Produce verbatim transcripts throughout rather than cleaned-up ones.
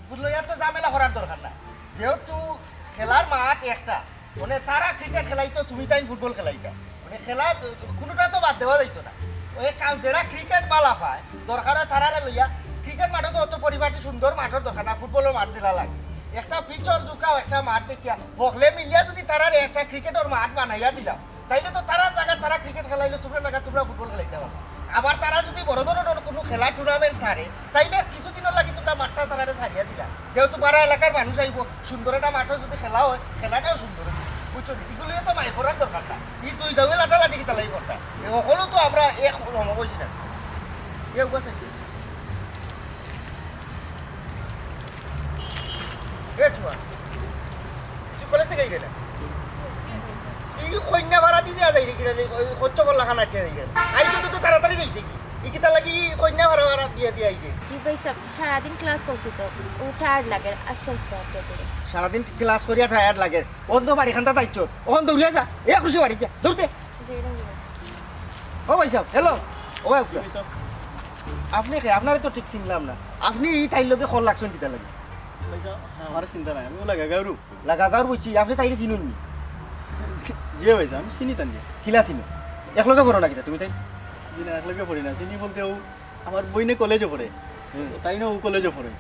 বুঝলো, এত ঝামেলা করার দরকার নাই। যেহেতু খেলার মাঠ একটা, মানে তারা ক্রিকেট খেলাইতো, তুমি তাই ফুটবল খেলাইতা, মানে খেলা কোনোটা তো বাদ দেওয়া যাইতো না। ওই কাম, যারা ক্রিকেট বালা পায়, দরকার হয় তারারে লইয়া। ক্রিকেট মাঠও তো অত পরিপাটি সুন্দর মাঠর দরকার না, ফুটবলর মাঠ যেলা লাগে। একটা পিচর জুকাও, একটা মাঠ দেখিয়া, হকলে মিলিয়া যদি তারারে একটা ক্রিকেটর মাঠ বানাইয়া দিলাম, তাইলে তো তারার জাগাত তারা ক্রিকেট খেলাইলো, তুমরার জাগাত তুমরা ফুটবল খেলাইতা পারবা। আবার তারা যদি বড় ধরনর কোনো খেলা টুর্নামেন্ট ছাড়ে, তাইলে কিছুদিনর লাগি তুমরা মাঠটা তারারে ছাড়িয়া দিলা। যেহেতু পাড়া এলাকার মানুষ আইবো, সুন্দর একটা মাঠও যদি খেলা হয়, খেলাটাও সুন্দর অইবো। বুঝছো নি? ইগুলিও তো মাইর করার দরকার না। ই দুই দাউয়ে লাটালাটি কিতা লাগি করতা? এ হকলও তো আমরা এক রকম অইছি না। এ উবা চাইছে। এ তুয়া, তুই কলেজ থাকি আইরে না? ই কইন্যা ভাড়া দি দিয়া যাইরে কিতা রে? ওই খরচ করলা খানা কে যাইরে? আইছো তো, তো তাড়াতাড়ি যাইতে কি? ই কিতা লাগি কইন্যা ভাড়া, ভাড়া দিয়া দিয়া আইরে? জি ভাই সাব, সারাদিন ক্লাস করছি তো, ও টায়ার্ড লাগে, আস্তে আস্তে আস্তে করে। সারাদিন ক্লাস করিয়া টায়ার্ড লাগে, অন্ধ বাড়ি খান্তা তাইছত, অখন দৌড়িয়া যা, এ খুশি বাড়ি যা, দৌড় দে। জি, এরকম জি ভাই সাব। ও ভাই সাব, হ্যালো। ও ভাই, জি ভাই সাব। আপনি কে? আপনারে তো ঠিক চিনলাম না। আপনি ই তাইর লগে কল লাগছেন কিতা লাগি? ভাই সাব, আমারে চিনতা নায়, আমি অউ লাগা গাউরু। লাগা গাউর বুঝছি, আপনি তাইরে চিনইন নি? জি ভাই সাব, আমি চিনি তানরে। কিলা চিনো? একলগে পড়ো না কিতা তুমি তাই? জি না, একলগে পড়ি না। চিনি বলতে অউ আমার বইনে কলেজো পড়ে। হুম। তাইনও অউ কলেজো পড়ে।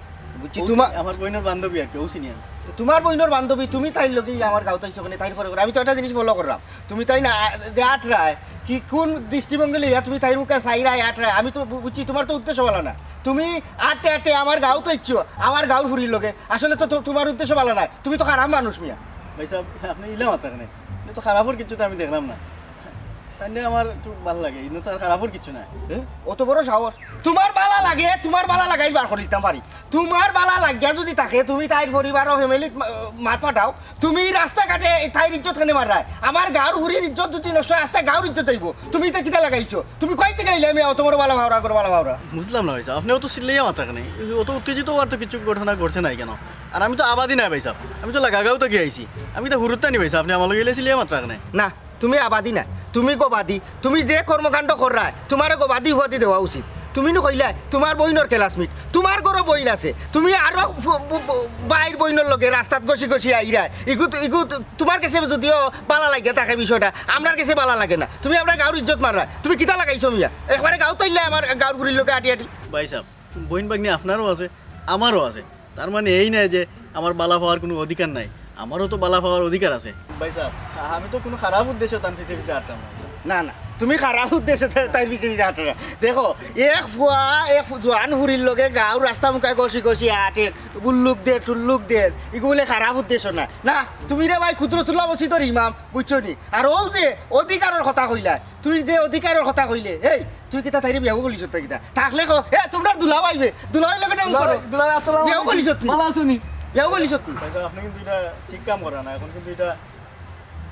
বুঝছি, অউ তোমার আমার বইনর বান্ধবী আর কি, অউ চিনি আমি। তোমার বইনর বান্ধবী, তুমি তাইর লগে আমার গাউত আইছো কেনে, তাইর পরে করে। আমি তো একটা জিনিস ফলো করলাম। তুমি তাই না, আ, যে আটরায়, কি কোন দৃষ্টিভঙ্গি লইয়া তুমি তাইর মুখে চাইরায় আটরায়? আমি তো বু-, বুঝছি, তোমার তো উদ্দেশ্য বালা না। তুমি আটতে আটতে আমার গাউত আইছো, আমার গাউর ফুরির লগে। আসলে তো তো-, তোমার উদ্দেশ্য বালা নায়। তুমি তো খারাপ মানুষ মিয়া। ভাই সাব, আপনি ইলা মাতরা কেনে? ইনো তো খারাপর কিচ্ছু তো আমি দেখলাম না। তাইলে আমার একটু ভালা লাগে, ইনো তো আর খারাপর কিচ্ছু নাই। এ? অত বড় সাহস? তোমার বালা লাগে, তোমার বালা লাগাই বার করি দিতাম পারি। তোমার বালা লাগিয়া যদি থাকে, তুমি তাইর পরিবার ও ফ্যামিলিত মা-, মাত পাঠাও। তুমি রাস্তাঘাটে এই তাইর ইজ্জত কেনে মাররায়? আমার গাউর ফুরির ইজ্জত যদি নষ্ট হয়, আস্তা গাউর ইজ্জত যাইবো। তুমি ইতা কিতা লাগাইছো? তুমি কই থাকি আইলে আমি অত বড় বালা ভাউরা, বড় বালা ভাউরা? বুঝলাম না ভাই সাব, আপনি অত চিল্লাইয়া মাতরা কেনে? অত উত্তেজিত অওয়ার তো কিচ্ছু ঘটনা ঘটছে নাই কেনে? আর আমি তো আবাদি নায় ভাই সাব, আমি তো লাগা গাউ থাকি আইছি। আমি তো হুরুত্তা নি ভাই সাব, আপনি আমার লগে ইলা চিল্লাইয়া মাতরা কেনে? না, তুমি আবাদি না, তুমি গবাদি। তুমি যে কর্মকাণ্ড কররায়, তোমারে গবাদি উপাধি দেওয়া উচিত। তুমি নু কইলায়, তোমার বইনর classmate, তোমার ঘরো বইন আছে, তুমি আরো ফু-, বু-, বু-, বাইর বইনর লগে রাস্তাত গছি গছি আইরায়। ইগু তো, ইগু তো, তোমার গেছে যদিও বালা লাগিয়া থাকে বিষয়টা, আমরার গেছে বালা লাগে না। তুমি আমরার গাউর ইজ্জত মাররায়, তুমি কিতা লাগাইছো মিয়া? একবারে গাউত আইলায় আমার গাউর ফুরির লগে আটি আটি। ভাই সাব, বইন ভাগ্নি আপনারও আছে, আমারও আছে। তার মানে এই নায় যে আমার বালা পাওয়ার কুনু অধিকার নাই, আমারও তো বালা পাওয়ার অধিকার আছে। ভাই সাব, আমি তো কুনু খারাপ উদ্দেশ্য তান পিছে পিছে আটরাম না। না, না, তুমি খারাপ উদ্দেশ্য তা-, তাইর পিছে পিছে আটরায় না। দেখো, এক ফুয়া, এক ফু-, জোয়ান ফুরির লগে গাউর রাস্তা মুখায় গছি গছি আটের, উল্লুক দের, টুল্লুক দের, ইগু বুলে খারাপ উদ্দেশ্য না। না, তুমি রে ভাই কুদরতুল্লাহ মসজিদর ইমাম, বুঝছো নি? আর অউ যে অধিকারর কথা কইলায়, তুই যে অধিকারর কথা কইলে, এই, তুই কিতা তাইরে বিয়াও করলিছত তা কিতা? থাকলে ক, এ, তোমরার দুলাভাই বে, দুলাভাইর লগে ঢং করো। দুলাভাই, দুলাভাই, আসসালামু আলাইকুম। বিয়াও করলিছত নি? ভালা আছো নি? ইয়াও বলিস তুই। ভাইসাব, আপনি কিন্তু এটা ঠিক কাম করা না, এখন কিন্তু এটা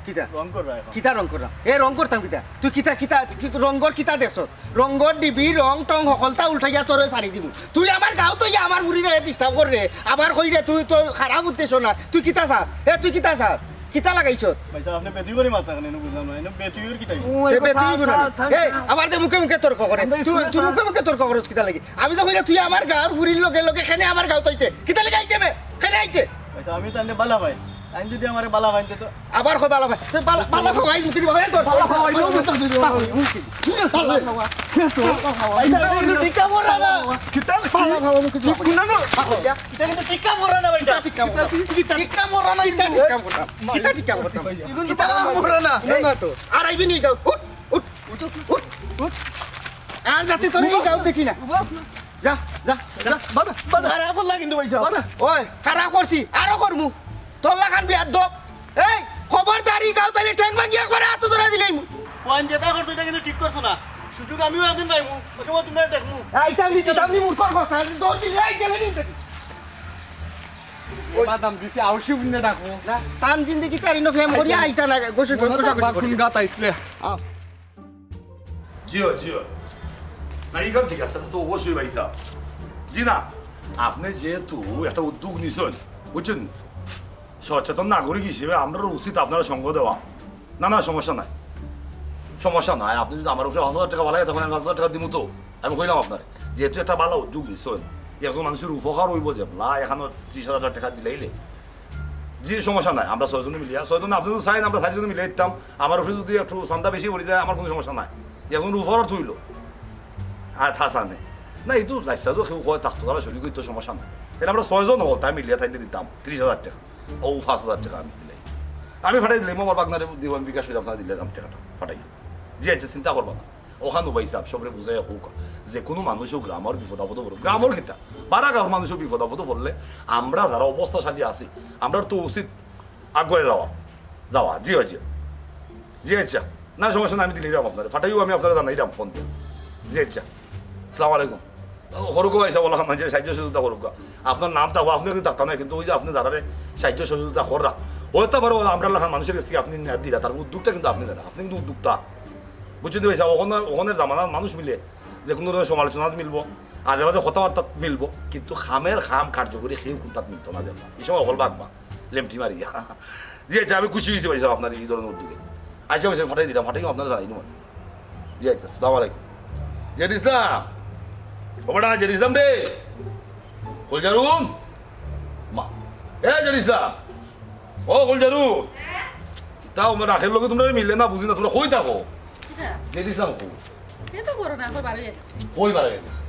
কিতা? রং করা এখন। কিতা রং করা? এ রং করতাম কিতা? তুই কিতা, কিতা, কি রঙ্গর কিতা দেখছ? রঙ্গর ডিবি, রং টং হকলতা উল্টাইয়া তোরে ছাড়ি দিমু। তুই আমার গাঁওত ইয়া আমার ফুরিরে disturb কররে। আবার কইরে তুই তো খারাপ উদ্দেশ্য না। তুই কিতা চাস? এ তুই কিতা চাস? কিতা লাগাইছস? ভাইসাব, আপনি বেতুই করে মাত্রা কেন বুঝলাম না, এনে বেতুইর কি তাই? এ বে, তুই বুঝ না। এ, আবার যে মুখে মুখে তর্ক করে। তুই, তুই মুখে মুখে তর্ক করস কিতা লাগি? আমি তো কইরা তুই আমার গাঁওর ফুরির লগে লগে কেনে আমার গাঁওত আইতে। কিতা লাগি আইতে বে? কেনে আইতে? ভাইসাব, আমি তাহলে বালা ভাই, আমি যদি আমার বালা ভাই তো আবার কই বালা ভাই? তুই বালা, বালা ভাই মুখে দিবা। এই তোর বালা ভাই, মুখে দিবা। বালা ভাই। ভাইসাব, এটা কিন্তু ঠিক কাম করা না। কিতা? বালা ভাই মুখে দিবা। কোন না? বালা ভাই। এটা কিন্তু ঠিক কাম করা না ভাইসাব। ঠিক কাম করা। ঠিক কাম করা না। ঠিক কাম করা। এটা ঠিক কাম করা। এটা ঠিক কাম করা। না, না তো। আর আইবি নি গাঁও। উঠ, উঠ, উঠ, উঠ, উঠ। আর যাতে তোর এই গাঁও দেখি না। যা, যা, যা। বাবা, বাবা। খারাপ করলা কিন্তু ভাইসাব। ওই, খারাপ করছি, আরো করমু। তোর লাখান বেয়াদব। এই, খবরদার ই গাঁওত আইলে ঠ্যাং ভাঙ্গি একবারে আতো ধরাই দিলাইমু। ফুয়াইন যেটা করছো এটা কিন্তু ঠিক করছো না। সুযোগ আমিও একদিন পাইমু, ওই সময় তোমরা দেখমু। আইতাম নি, দিতাম নি, মূর্খর কথা। আজ দৌড় দিলে আই গেলে নি। বাদাম দিছি, আউসি বুঝলে ডাকবো। না, তান জিন্দেগি তার ইনো ফেম করি আইতা না, গোসল গোসল গোসল। কোন গাত আইসলে? জিও, জিও। না, ইখান ঠিক আছে, তা তো অবশ্যই ভাইসাব। জি না, আপনি যেহেতু একটা উদ্যোগ নিছেন, বুঝছেন, সচেতন নাগরিক হিসেবে আমরার উচিত আপনারে সঙ্গ দেওয়া। না, না, সমস্যা নাই, সমস্যা নাই। আপনি যদি আমার উপরে পাঁচ হাজার টেকা ফালাইয়া থাকইন, আমি পাঁচ হাজার টেকা দিমু তো, আমি কইলাম আপনারে, যেহেতু একটা বালা উদ্যোগ নিছেন, একজন মানুষর উপকার অইবো যে, না, এখানো ত্রিশ হাজার টেকা দিলাইলে, জি, সমস্যা নাই, আমরা ছয়জনে মিলিয়া, ছয়জনে আপনি যদি চাইন, আমরা চারিজনে মিলিয়া দিতাম। আমার উপরে যদি একটু চান্দা বেশি পড়ি যায়, আমার কোনো সমস্যা নাই, একজন উপকার তো অইলো। আর থা চানে না, এই তো যাইছা তো কেউ কয় থাকতো, তারা শরীর করতো, সমস্যা নাই। তাহলে আমরা ছয়জন হল, তাই মিলিয়া তাইলে দিতাম ত্রিশ হাজার টেকা, ও পাঁচ হাজার টেকা আমি দিলাই, আমি ফাটাই দিলাম আমার বাগনারে দিব, আমি বিকাশ করে আপনারা দিলাম টেকাটা ফাটাই। জি আচ্ছা, চিন্তা করবা না, ওখানো ভাইসাব সবরে বুঝাইয়া কউক্কা, যে কোনো মানুষও গ্রামর বিপদ আপদো পড়ে, গ্রামর কিতা, বারা গাঁওর মানুষও বিপদ আপদো পড়লে আমরা যারা অবস্থাশালী আছি, আমরার তো উচিত আগুয়াই যাওয়া, যাওয়া। জি অয়, জি অয়। জি আচ্ছা, না সমস্যা নাই, আমি দিলাইরাম আপনারে, ফাটাইও আমি আপনারে জানাইরাম ফোন দিয়া। জি আচ্ছা, আসসালামু আলাইকুম। করউক্কা ভাইসাব, বলা মানে সাহায্য সহযোগিতা করউক্কা। আপনার নাম থাকবো, আপনি কিন্তু ডাক্তার নাই, কিন্তু ওই যে আপনি যারারে সাহায্য সহযোগিতা কররা, হইতে পারে আমরার লাখান মানুষর গেছ থাকি আপনি নেয়া দিরা, তার উদ্যোগটা কিন্তু আপনি নেরা, আপনি কিন্তু উদ্যোক্তা। বুঝছইন তো ভাইসাব, ওখানর, ওখানর জামানার মানুষ মিলে যে কোনো ধরনের সমালোচনাত মিলবো, আজে বাজে কথাবার্তাত মিলবো, কিন্তু কামের কাম কার্যকরী কেউ কুনটাত মিলতো না। দেখবা, এই সময় হকল ভাগবা, লেমটি মারিয়া। জি আচ্ছা, আমি খুশি অইছি ভাইসাব আপনার এই ধরনের উদ্যোগে। আচ্ছা ভাইসাব, ফাটাই দিলাম, ফাটাই আপনারে জানাইলাম। জি আচ্ছা, আসসালামু আলাইকুম। জেড ইসলাম, ও বেটা, জেড ইসলাম রে, কই যারুম? মা, এ জেড ইসলাম, ও কই যারুম? কিতা, আমার রাখের লগে তোমরা মিলে না, বুঝি না, তোমরা কই থাকো? কিতা? জেড ইসলাম কই? এ তো করো না, কই বার অইয়া গেছে। কই বার অইয়া গেছে?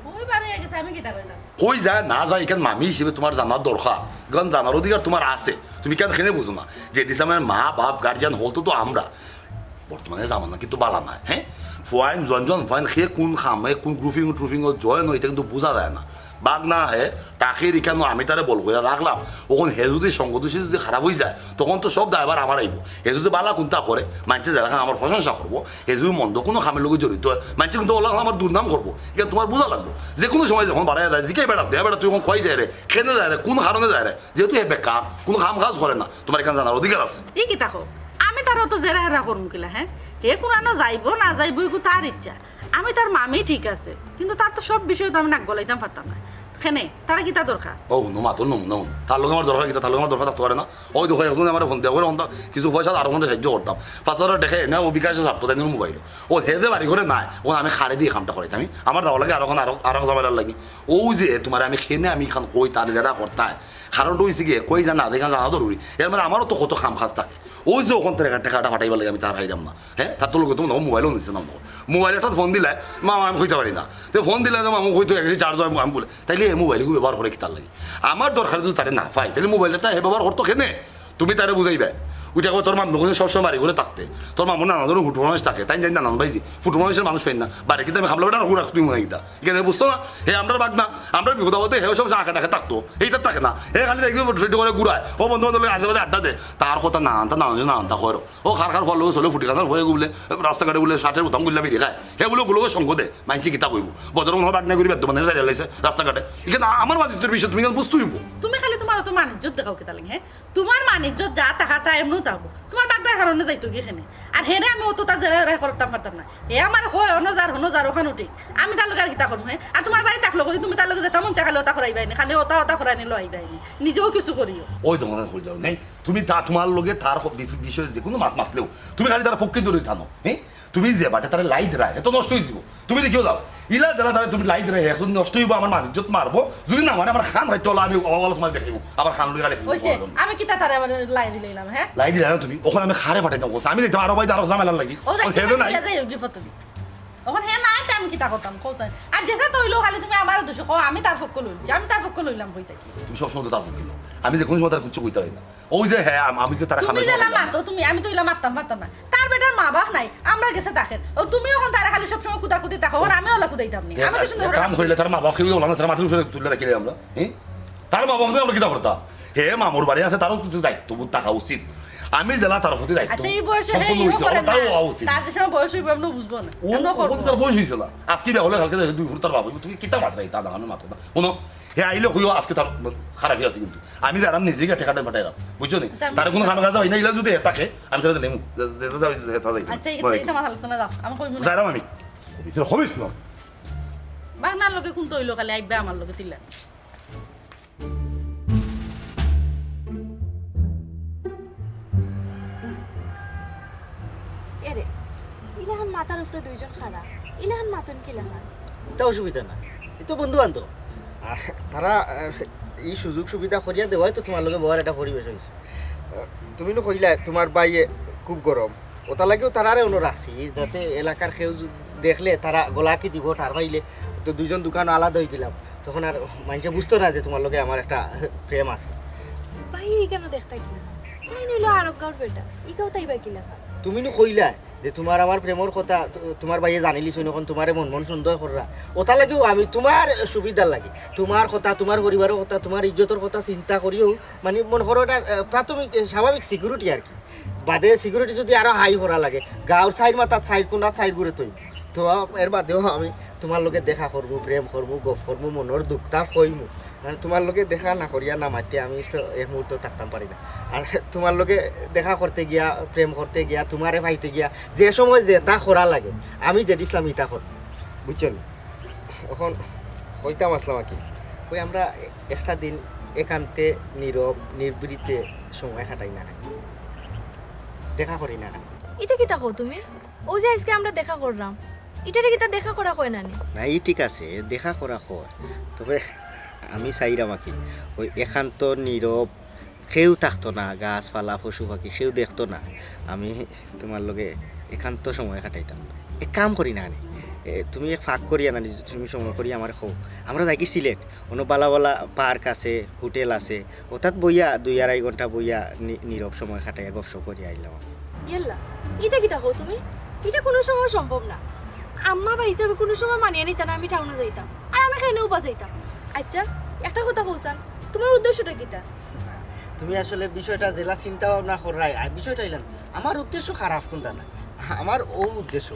কই বার অইয়া গেছে, আমি কিতা কইতাম? কই যায় না যায়, ইখান মামি হিসেবে তোমার জানার দরকার, ইখান জানার অধিকার তোমার আছে, তুমি কেন কেনে বুঝো না? জেড ইসলামর মা বাপ গার্জিয়ান হকলতো তো আমরা। বর্তমানে জামানা কিন্তু বালা নায়, হ্যাঁ? ফুয়াইন, জোয়ান জোয়ান ফুয়াইন, কে কোন কামে, কোন গ্রুপিং ট্রুপিং জয়েন অয়, ইটা কিন্তু বুঝা যায় না। বাগনা হে, তাকে ইখানো আমি তারে বল কইরা রাখলাম, অখন হে যদি সঙ্গ দোষে যদি খারাপ অইযায়, তখন তো সব দায়ভার আমার আইবো। হে যদি বালা কুনতা করে, মানষে যেলাখান আমার প্রশংসা করবো, হে যদি মন্দ কোনো কামের লগে জড়িত অয়, মানষে কিন্তু অলাখান আমার দুর্নাম করবো। ইখান তোমার বুঝা লাগবো। যে কোনো সময় যখন বাড়াইয়া যায়, জিকাইবা, এ বেটা, তুই অখন কই যায় রে, কেনে যায় রে, কোন কারণে যায় রে, যেহেতু হে বেকার, কোনো কাম কাজ করে না, তোমার ইখান জানার অধিকার আছে। ই কিতা কও? আমি তারে অত জেরা হেরা করমু কিলা, হ্যাঁ? হে কুনানো যাইবো না যাইবো, ইগু তার ইচ্ছা। আমি তার মামি ঠিক আছে, কিন্তু তার তো সব বিষয়ে তো আমি নাক গলাইতাম পারতাম না। কেনে, তারে কিতা দরকার? ও, হুনো, মাতর নমুনা হুনো। তার লগে আমার দরকার কিতা? তার লগে আমার দরকার থাকতে পারে না। ওই দেখো, একজনে আমারে ফোন দিয়া, ওরে অন্তা কিছু পয়সা আর অখানরে সাহায্য করতাম। পাঁচ হাজার টেকা এনে ও বিকাশে ছাপতো, তাই মোবাইল। ও হে যে বাড়ি ঘরে নাই, ও আমি খারে দিয়া কামটা করাইতাম। আমার যাওয়া লাগে আর অখন আরো, আরো ঝামেলার লাগি। ও যে তোমারে আমি কেনে আমি ইখান কই, তারে যেরা করতায়, কারণটা অইছে কি, কই জানা, দেখা জানা জরুরি। এর মানে আমারও তো কত কাম কাজ থাকে। ওই যে অখন তারে টেকাটা ফাটাইবার লাগি আমি তার খাইলাম না। হ্যাঁ, তার তো লগে তো মনে হয় মোবাইলও নিছে না। মোবাইল একটা ফোন দিলায়, মামা আমি কইতাম পারি না। তে ফোন দিলায় যে মামু কইতো গেছে, চার্জ হয়, আমি বলে, তাইলে এই মোবাইল ইগু ব্যবহার করে কিতার লাগি? আমার দরকারে যদি তারে না পাই, তাইলে মোবাইল একটা হে ব্যবহার করতো কেনে? তুমি তারে বুঝাইবায়। ওইটা কয় তোর মামু কোন সবসময় বাড়ি ঘরে থাকতে, তোর মামু নানা ধরনের ফুটু মানুষ থাকে, তাই জানি নানান ভাই জি ফুটু মানুষের মানুষ পাই না, বাড়ি কিন্তু আমি খামলা বেটা রাখু রাখতে মনে কিতা। এখানে বুঝতো না, হে আমরার ভাগনা, আমরার বিপদ আপদে হেও সব আঁকা ডাকে থাকতো, এইটা থাকে না। হে খালি দেখবি ফুটু ফুটু করে ঘুরায়, ও বন্ধু বান্ধব আজে বাজে আড্ডা দে, তার কথা নানানটা নানান নানানটা কয়। ও খার খার ফল চলে ফুটি খাতার হয়ে গুবলে রাস্তাঘাটে বলে শার্টের বোতাম গুল্লা বেরিয়ে খায়। হে বলে গুলোকে সঙ্গ দে, মানছি কিতা কইব। বদর মনে হয় বাগনা করি বেদ্য মানে চাইলে লাইছে রাস্তাঘাটে। এখানে আমার মাঝে তোর বিষয় তুমি কেন বুঝতে হইব? তুমি খালি তোমার তো মানিজ্য দেখাও কিতা লাগে, হ্যাঁ? তোমার মানিজ্য যা তাহা তা এমনও থাকবো। তোমার বাগনার কারণে যাইতো কি এখানে? আর হেরে আমি অতটা জেরা এরা করতাম পারতাম না। হে আমার হয় অনজার হনজার ওখান উঠি। আমি তার লগে আর কিতা করবো, হ্যাঁ? আর তোমার বাড়ি থাকলো করি তুমি তার লগে যেটা মন চা খালে ওটা করাইবাই নি, খালি ওটা ওটা করাই নিলো আইবাই নি। নিজেও কিছু করিও। ওই তোমার কই যাও নাই, তুমি তা তোমার লগে তার হ-, বি-, বিষয়ে যে কোনো মাত মাতলেও তুমি খালি তার পক্ষে দূরে থানো, হ্যাঁ? তুমি যে বাটে তারা লাই দিরা, এত নষ্ট হয়ে দিব। তুমি দেখিও যাও, ইলা যারা তারা তুমি লাই দিরা, এখন নষ্ট হইব, আমার মানিজ্য মারবো। যদি না মানে আমার খান হয়তো হলো, আমি অবাল তোমার দেখাইবো, আবার খান লইয়া দেখাইবো। ওইসে, আমি কিতা তারে আবার লাই দিলাম, হ্যাঁ? লাই দিলা না তুমি, ওখানে আমি খারে ফাটাই দাও, আমি দেখতাম আরো ভাই আরো ঝামেলার লাগি। ও যাই, ও হেবে নাই। যাই, ওই বিপদ তুমি। ওখানে হে নাই, তে আমি কিতা করতাম, কও চাই। আর যেটা তো হইলো, খালি তুমি আমার দোষে কও, আমি তার পক্ষ লইছি, আমি তার পক্ষ লইলাম, কই থাকি। তুমি সবসময় তো তার পক্ষে লও। আমি যে কোনো সময় তার কিছু কইতে পারি না। ওই যে হ্যাঁ, আম-, আমি যে তারা তুমি খামে যে খামে না মাতো, তুমি, আমি তো ইলা মারতাম পারতাম না। তার বেটার মা বাপ নাই, আমরা গেছে দেখেন। ও তুমি এখন তারা খালি সবসময় কুদাকুদি দেখো, ওখানে আমি ওলা কুদাইতাম নি। আমি তো সুন্দর এক করে কাম করিলে তার মা বাপ কেউ ওলা না, তার মাথার উপরে তুলে রাখিলে আমরা, হ্যাঁ? তার মা বাপ আমরা কিতা করতাম? হে মামুর বাড়ি আছে, তারও কিছু দায়িত্ববোধ থাকা উচিত। আমি যেলা তার প্রতি দায়িত্ব আচ্ছা, এই বয়সে হে সম্পূর্ণ ইও হইছে, করে ওটাও না। হওয়া উচিত। তার যে সময় বয়স হইব, এমন বুঝবো না। ও, এমন ও করবো তার না। বয়স হইছে না। আজকে বিয়া হলে কালকে দেখে দুই ফুট তার বাপ হইব। তুমি কিতা মাত্রা এই তা দাঁড়ানো মাত্রা না। শোনো, হে আইলে কইও আজকে তার খারাপই আছে কিন্তু। আমি যারাম নিজে গিয়ে ঠেকাটা পাঠাইলাম, বুঝছো নি? আচ্ছা, আমি তার কোনো খানা কাজ হয় না, ইলা যদি হে থাকে, আমি তাহলে নেমু। যে-, যে-, যে-, যে-, যে-, যে-, আচ্ছা, এই, বলে এই কি? তোমার হালকা না যাও, আমি কইবো না। যাইরাম আমি। অফিসের হবিস না। বাগনার লগে কোন তো হইলো খালি আইবা আমার লগে চিল্লা। এরে, ইলাখান মাথার উপরে দুইজন খাড়া, ইলাখান মাতন কি লাখান? তা অসুবিধা না, এ তো বন্ধু বান্ধব। আর তারা, আহ, এই সুযোগ সুবিধা করিয়া দেওয়ায় তো তোমার লগে বওয়ার একটা পরিবেশ হইছে। আহ, তুমি নু কইলা তোমার ভাইয়ে খুব গরম, ওটা লাগিও তারারে অনো রাখছি, যাতে এলাকার কেউ যু-, দেখলে তারা গলাকি দিব, ঠার পাইলে তো দুইজন দোকান আলাদা হয়ে গেলাম, তখন আর মানুষে বুঝতো না যে তোমার লগে আমার একটা প্রেম আছে। ভাই, এই কেন দেখতা কি না? তাই নইলো আরব গাঁওর বেটা, ইগাও তাই বা কি লাগা? তুমি নু কইলা যে তোমার আমার প্রেমর কথা তো-, তোমার ভাইয়ে জানিলিছইন, এখন তোমারে মন মন সন্দেহ কররা। ওটা লাগিও আমি তোমার সুবিধার লাগি, তোমার কথা, তোমার পরিবারের কথা, তোমার ইজ্জতর কথা চিন্তা করিও, মানে মনে করো এটা, আহ, প্রাথমিক, আহ, স্বাভাবিক সিকিউরিটি আর কি। বাদে সিকিউরিটি যদি আরো হাই করা লাগে, গাঁওর সাইড মাথাত সাইড কোনাত সাইড ঘুরে তুই, তো এর বাদেও আমি তোমার লগে দেখা করমু, প্রেম করমু, গপ করমু, মনর দুঃখটা কইমু। মানে তোমার লগে দেখা না করিয়া না মাতিয়া আমি তো এক মুহূর্ত থাকতাম পারি না। আর তোমার লগে দেখা করতে গিয়া, প্রেম করতে গিয়া, তোমারে পাইতে গিয়া, যে সময় যেটা করা লাগে, আমি যে ইসলাম ইটা কর, বুঝছো নি? এখন কইতাম আসলাম আর কি, ওই আমরা একটা দিন একান্তে নীরব নিভৃতে সময় কাটাই না, দেখা করি না। ইটা কিতা কও তুমি? ও যে আজকে আমরা দেখা করলাম, ইটারে কিতা দেখা করা কয় না নি? না, ই ঠিক আছে, দেখা করা কয়, তবে আমি চাইরাম আর কি, ওই একান্ত নীরব, কেউ থাকতো না, গাছপালা, পশু পাখি, কেউ দেখতো না, আমি তোমার লগে একান্ত সময় কাটাইতাম। এক কাম করি না নি, এ, তুমি এক ফাঁক করিয়া না, তুমি সময় করি আমার কও, আমরা যাই কি সিলেট, অনো বালা বালা পার্ক আছে, হোটেল আছে, অর্থাৎ বইয়া দুই আড়াই ঘন্টা বইয়া নি-, নীরব সময় কাটাইয়া গপসপ করিয়া আইলাম। ইয়াল্লা, ইটা কিতা কও তুমি? ইটা কোনো সময় সম্ভব না। আম্মা বা হিসাবে কোনো সময় মানিয়া নিতা না আমি টাউনো যাইতাম, আর আমি কেনে উবা যাইতাম। আচ্ছা, একটা কথা কও চান, তোমার উদ্দেশ্যটা কিতা? তুমি আসলে বিষয়টা যেলা চিন্তা ভাবনা কররায়, আর বিষয়টা ইলান, আমার উদ্দেশ্য খারাপ কোনটা না, আমার ও উদ্দেশ্য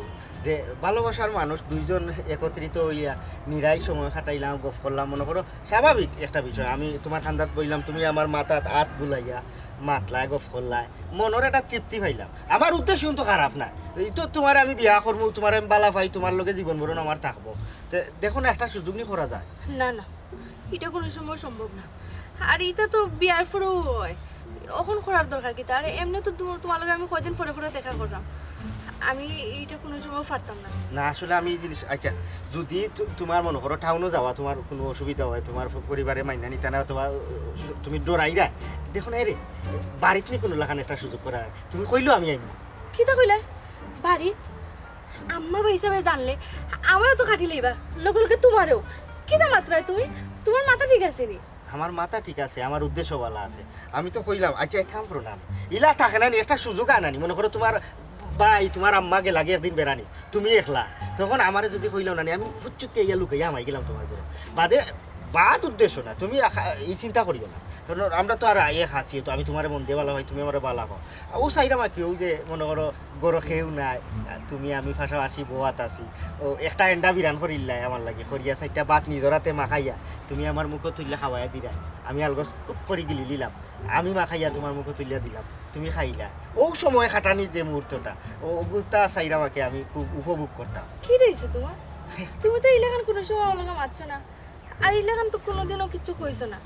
যে ভালোবাসার মানুষ দুইজন একত্রিত হইয়া নিরাই সময় কাটাইলাম, গপ করলাম, মনে করো স্বাভাবিক একটা বিষয়। আমি তোমার খান্দাত বইলাম, তুমি আমার মাথাত হাত বুলাইয়া মাতলায়, গপ করলায়, মনর একটা তৃপ্তি পাইলাম। আমার উদ্দেশ্য কিন্তু খারাপ না, এই তো তোমার আমি বিয়া করমু, তোমার আমি বালা পাই, তোমার লগে জীবন মরণ আমার থাকবো। তে দেখো না, একটা সুযোগ নি করা যায়। না, না, ইটা কোনো সময় সম্ভব না। আর ইটা তো বিয়ার পরেও হয়, অখন করার দরকার কিতা? আর এমনে তো তোমার, তোমার লগে আমি কয়দিন পরে পরে দেখা করলাম, আমি ইটা কোনো সময় পারতাম না। না, আসলে আমি এই জিনিস, আচ্ছা, যদি তু-, তোমার মনে করো টাউনো যাওয়া তোমার কোনো অসুবিধা হয়, তোমার পরিবারে মাইনা নিতা না, অথবা, আহ, তুমি ডরাইরা, দেখো না, এরে, বাড়িত নি কোনো লাখান একটা সুযোগ করা, তুমি কইলো আমি আইমু। কিতা কইলে? বাড়ি? আম্মা বা হিসাবে জানলে আমারও তো কাটি লইবা, লগে লগে তোমারও। কিতা মাতরায় তুমি? তোমার মাথা ঠিক আছে নি? আমার মাথা ঠিক আছে, আমার উদ্দেশ্য ভালা আছে। আমি তো কইলাম, আচ্ছা, এক কাম করো না, ইলা থাকে না নি, একটা সুযোগ আনানি, মনে করো তুমার ভাই, তুমার আম্মা গেলাগি একদিন বেড়ানি, তুমি একলা, তখন আমারে যুদি কইলাও না নি, আমি ফুচ্চুতে ইয়া লুকাইয়া হামাই গেলাম তুমার ঘরো। বাদে, বাদ উদ্দেশ্য না, তুমি আখা-, ই চিন্তা করিও না, কারণ আমরা তো আর আইয়ে খাসি তো, আমি তুমারে মন দিয়া ভালা পাই, তুমি আমারে ভালা পাও। অউ চাইরাম আর কি, অউ যে মনে করো ঘরো কেউ নাই, তুমি আমি পাশাপাশি বওয়াত আছি, অউ একটা এন্ডা বিরান করিলাই আমার লাগি, করিয়া চাইরটা ভাত নিজর আতে মাখাইয়া তুমি আমার মুখো তুলিয়া খাওয়াইয়া দিরায়, আমি আলগোছ খুব করি গিলি নিলাম, আমি মাখাইয়া তুমার মুখো তুলিয়া দিলাম, তুমি খাইলা। অউ সময় কাটানির যে মুহূর্তটা, অউ, অগুতা চাইরাম আর কি আমি খুব উপভোগ করতাম। কিতা অইছে তুমার? তুমি তো ইলাখান কুনু সময় আমার লগে মাতছো না। আর ইলাখান তো কুনুদিনও কিচ্ছু কইছো না।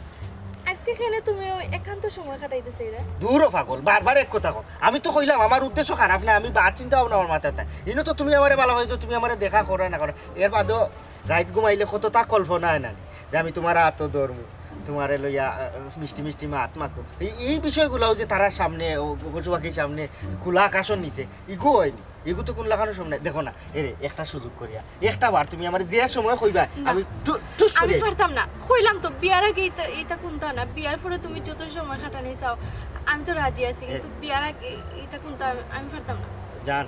আইজকে কেনে তুমি অউ একান্ত সময় কাটাইতে চাইরায়? দুরো পাগল, বারবার এক কথা কও। আমি তো কইলাম আমার উদ্দেশ্য খারাপ না, আমি বাদ চিন্তা ভাবনা আমার মাথাত নাই। ইনো তো তুমি আমারে ভালা পাইছো, তুমি আমারে দেখা করো না করো। এর বাদেও রাইত ঘুমাইলে কততা কল্পনা অয় না নি, যে আমি তুমার আতো ধরমু, তুমারে লইয়া, আহ, মিষ্টি মিষ্টি মাত মাতমু। এই, এই বিষয়গুলাও যে তারার সামনে, অউ পশু পাখির সামনে, খোলা আকাশর নিচে, ইগু অয় নি। ইগু তো কুনলাখানও সম্ভব নায়। দেখো না, এরে, একটা সুযোগ করিয়া, একটা বার তুমি আমারে যে সময় কইবায়, না। আমি টু-, টুস আমি করিয়া পারতাম না। কইলাম তো, বিয়ার আগে ইতা, ইতা কুনতা না। বিয়ার পরে তুমি যত সময় কাটানি চাও, আমি তো রাজি আছি, এ- কিন্তু বিয়ার আগে ইতা কুনতা আমি, আমি পারতাম না। জান,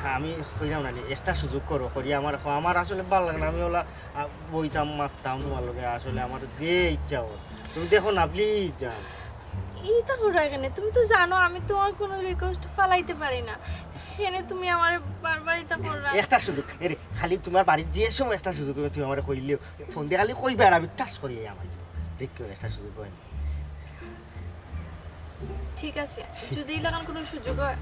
আমি কইলাম না নি, একটা সুযোগ করো, করিয়া আমার, আমার আসলে ভালা লাগে না। আমি অলা, আ, বইতাম, মাততাম তুমার লগে, আসলে আমার যে ইচ্ছা অয়। তুমি দেখো না, please জান। ইতা কররায় কেনে? তুমি তো জানো আমি তুমার কুনু request ফালাইতে পারি না। কেনে তুমি আমারে বারবার ইতা কররায়? একটা সুযোগ, এরে, খালি তুমার বাড়িত যে সময় একটা সুযোগ অইবো, তুমি আমারে কইলেও, ফোন দিয়া খালি কইবায় আর আমি টাস করিয়া হামাই যাইমু। দেখিও, একটা সুযোগ অয় নি। ঠিক আছে, যুদি ইলাখান কুনু সুযোগ অয়,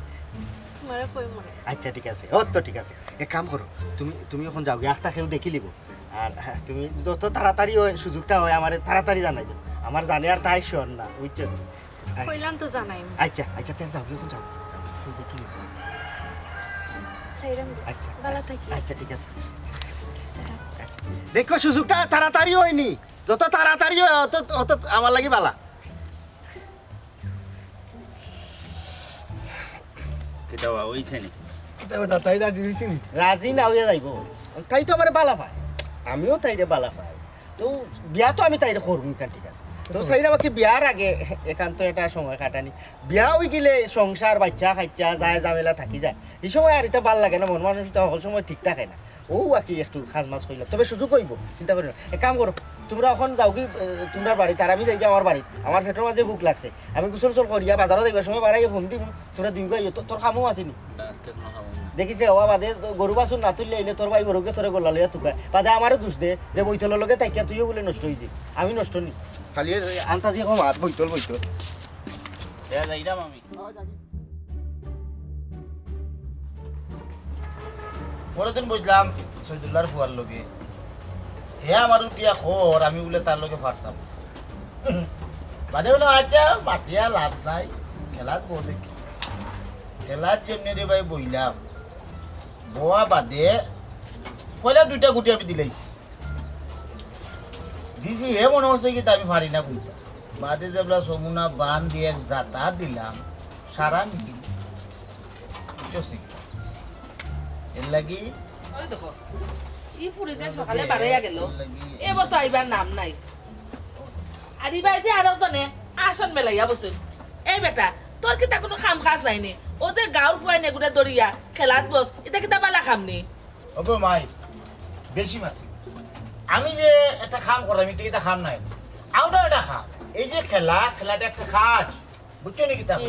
তুমারে কইমু নে। আচ্ছা, ঠিক আছে, অউ তো ঠিক আছে। এক কাম করো, তুমি, তুমি অখন যাওগি, আখতা কেউ দেখিলিবো। আর, হ্যাঁ, তুমি যত তাড়াতাড়ি অয়, সুযোগটা অয়, আমারে তাড়াতাড়ি জানাইও। আমার জানে আর তাই শোন না, বুঝছো? আই- কইলাম তো জানাইমু। আচ্ছা, আচ্ছা, তে যাওগি, অখন যাওগি। যাওগি, কেউ দেখিলিবো। ছাইরাম রে। আচ্ছা, ভালা থাকি। আচ্ছা, ঠিক আছে। আচ্ছা, দেখো, সুযোগটা তাড়াতাড়ি অয় নি, যত তাড়াতাড়ি অয়, অত, অত আমার লাগি ভালা। কিতা বা, অইছে নি? কিতা বেটা, তাই রাজি অইছে নি? রাজি না অইয়া যাইবো? তাই তো আমারে ভালা পায়, আমিও তাইরে ভালা পাই। তো বিয়া তো আমি তাইরে করমু, ইখান ঠিক আছে। তো চাইরাম আর কি বিয়ার আগে একান্ত একটা সময় কাটানি। বিয়া অইগেলে সংসার, বাইচ্চা-কাইচ্চা, যায় ঝামেলা থাকি যায়। ই সময় আর ইতা ভালা লাগে না, মন মানসিকতা হকল সময় ঠিক থাকে না। অউ আর কি একটু খাজমাজ কইলাম। তবে সুযোগ অইবো, চিন্তা করিও না। এক কাম করো, তুমরা অখন যাওগি, এ, তুমরার বাড়িত, আর আমি যাইগি আমার বাড়িত। আমার পেটর মাজে ভুক লাগছে। আমি গোসল-টোসল করিয়া বাজারো যাইবার সময় বারইয়া ফোন দিমু, তুমরা দুইগু আইও, তো-, তোর কামও আছে নি? না, আইজকে কুনু কামও নাই। দেখিস রে, অউ বাদে গরু বাছুর না তুললে আইলে তোর ভাই বড়কে তোরে গলা লইয়া তুকায়। বাদে আমারে দুষ দে, যে বৈতলর লগে থাকিয়া তুইও বুলে নষ্ট অইযে। আমি নষ্ট নি। খালি এর আন্তাজি কম আর বৈতল, বৈতল। এ, যাইরাম আমি। পরদিন বইছলাম সৈদুল্লাহর ফুয়ার লগে। হে আমারে উঠিয়া কর, আমি বুলে তার লগে পারতাম। বাদে বুলে, "আচ্ছা, মাতিয়া লাভ নাই, খেলাত বও দেখি।" খেলাত যেমনে রে ভাই বইলাম, বওয়া বাদে পয়লা দুইটা গুটি আমি দিলাইছি। দিছি, হে মনে করছে কিতা আমি পারি না কুনটা। বাদে যেবলা সমুনা বান দিয়া এক জাতা দিলাম, সারা মিলি। বুঝছস নি? এর লাগি ওই দেখো, ই ফুড়ি দিন সকালে বারইয়া গেল। এর লাগি এবার তো আইবার নাম নাই। আর ইবায় যে আরো তনে আসন মেলাইয়া বসে। এই বেটা, তোর কিতা কুনু কাম কাজ নাই নি? অউ যে গাউর ফুয়াইন এগুরে ধরিয়া খেলাত বস, ইতা কিতা ভালা কাম নি? ওগো মাই, বেশি মাতি। আমি যে একটা কাম করলাম, ইটা কিতা কাম নায়? অউটা একটা কাম। এই যে খেলা, খেলাটা একটা কাজ। বুঝছো নি কিতা? হুম।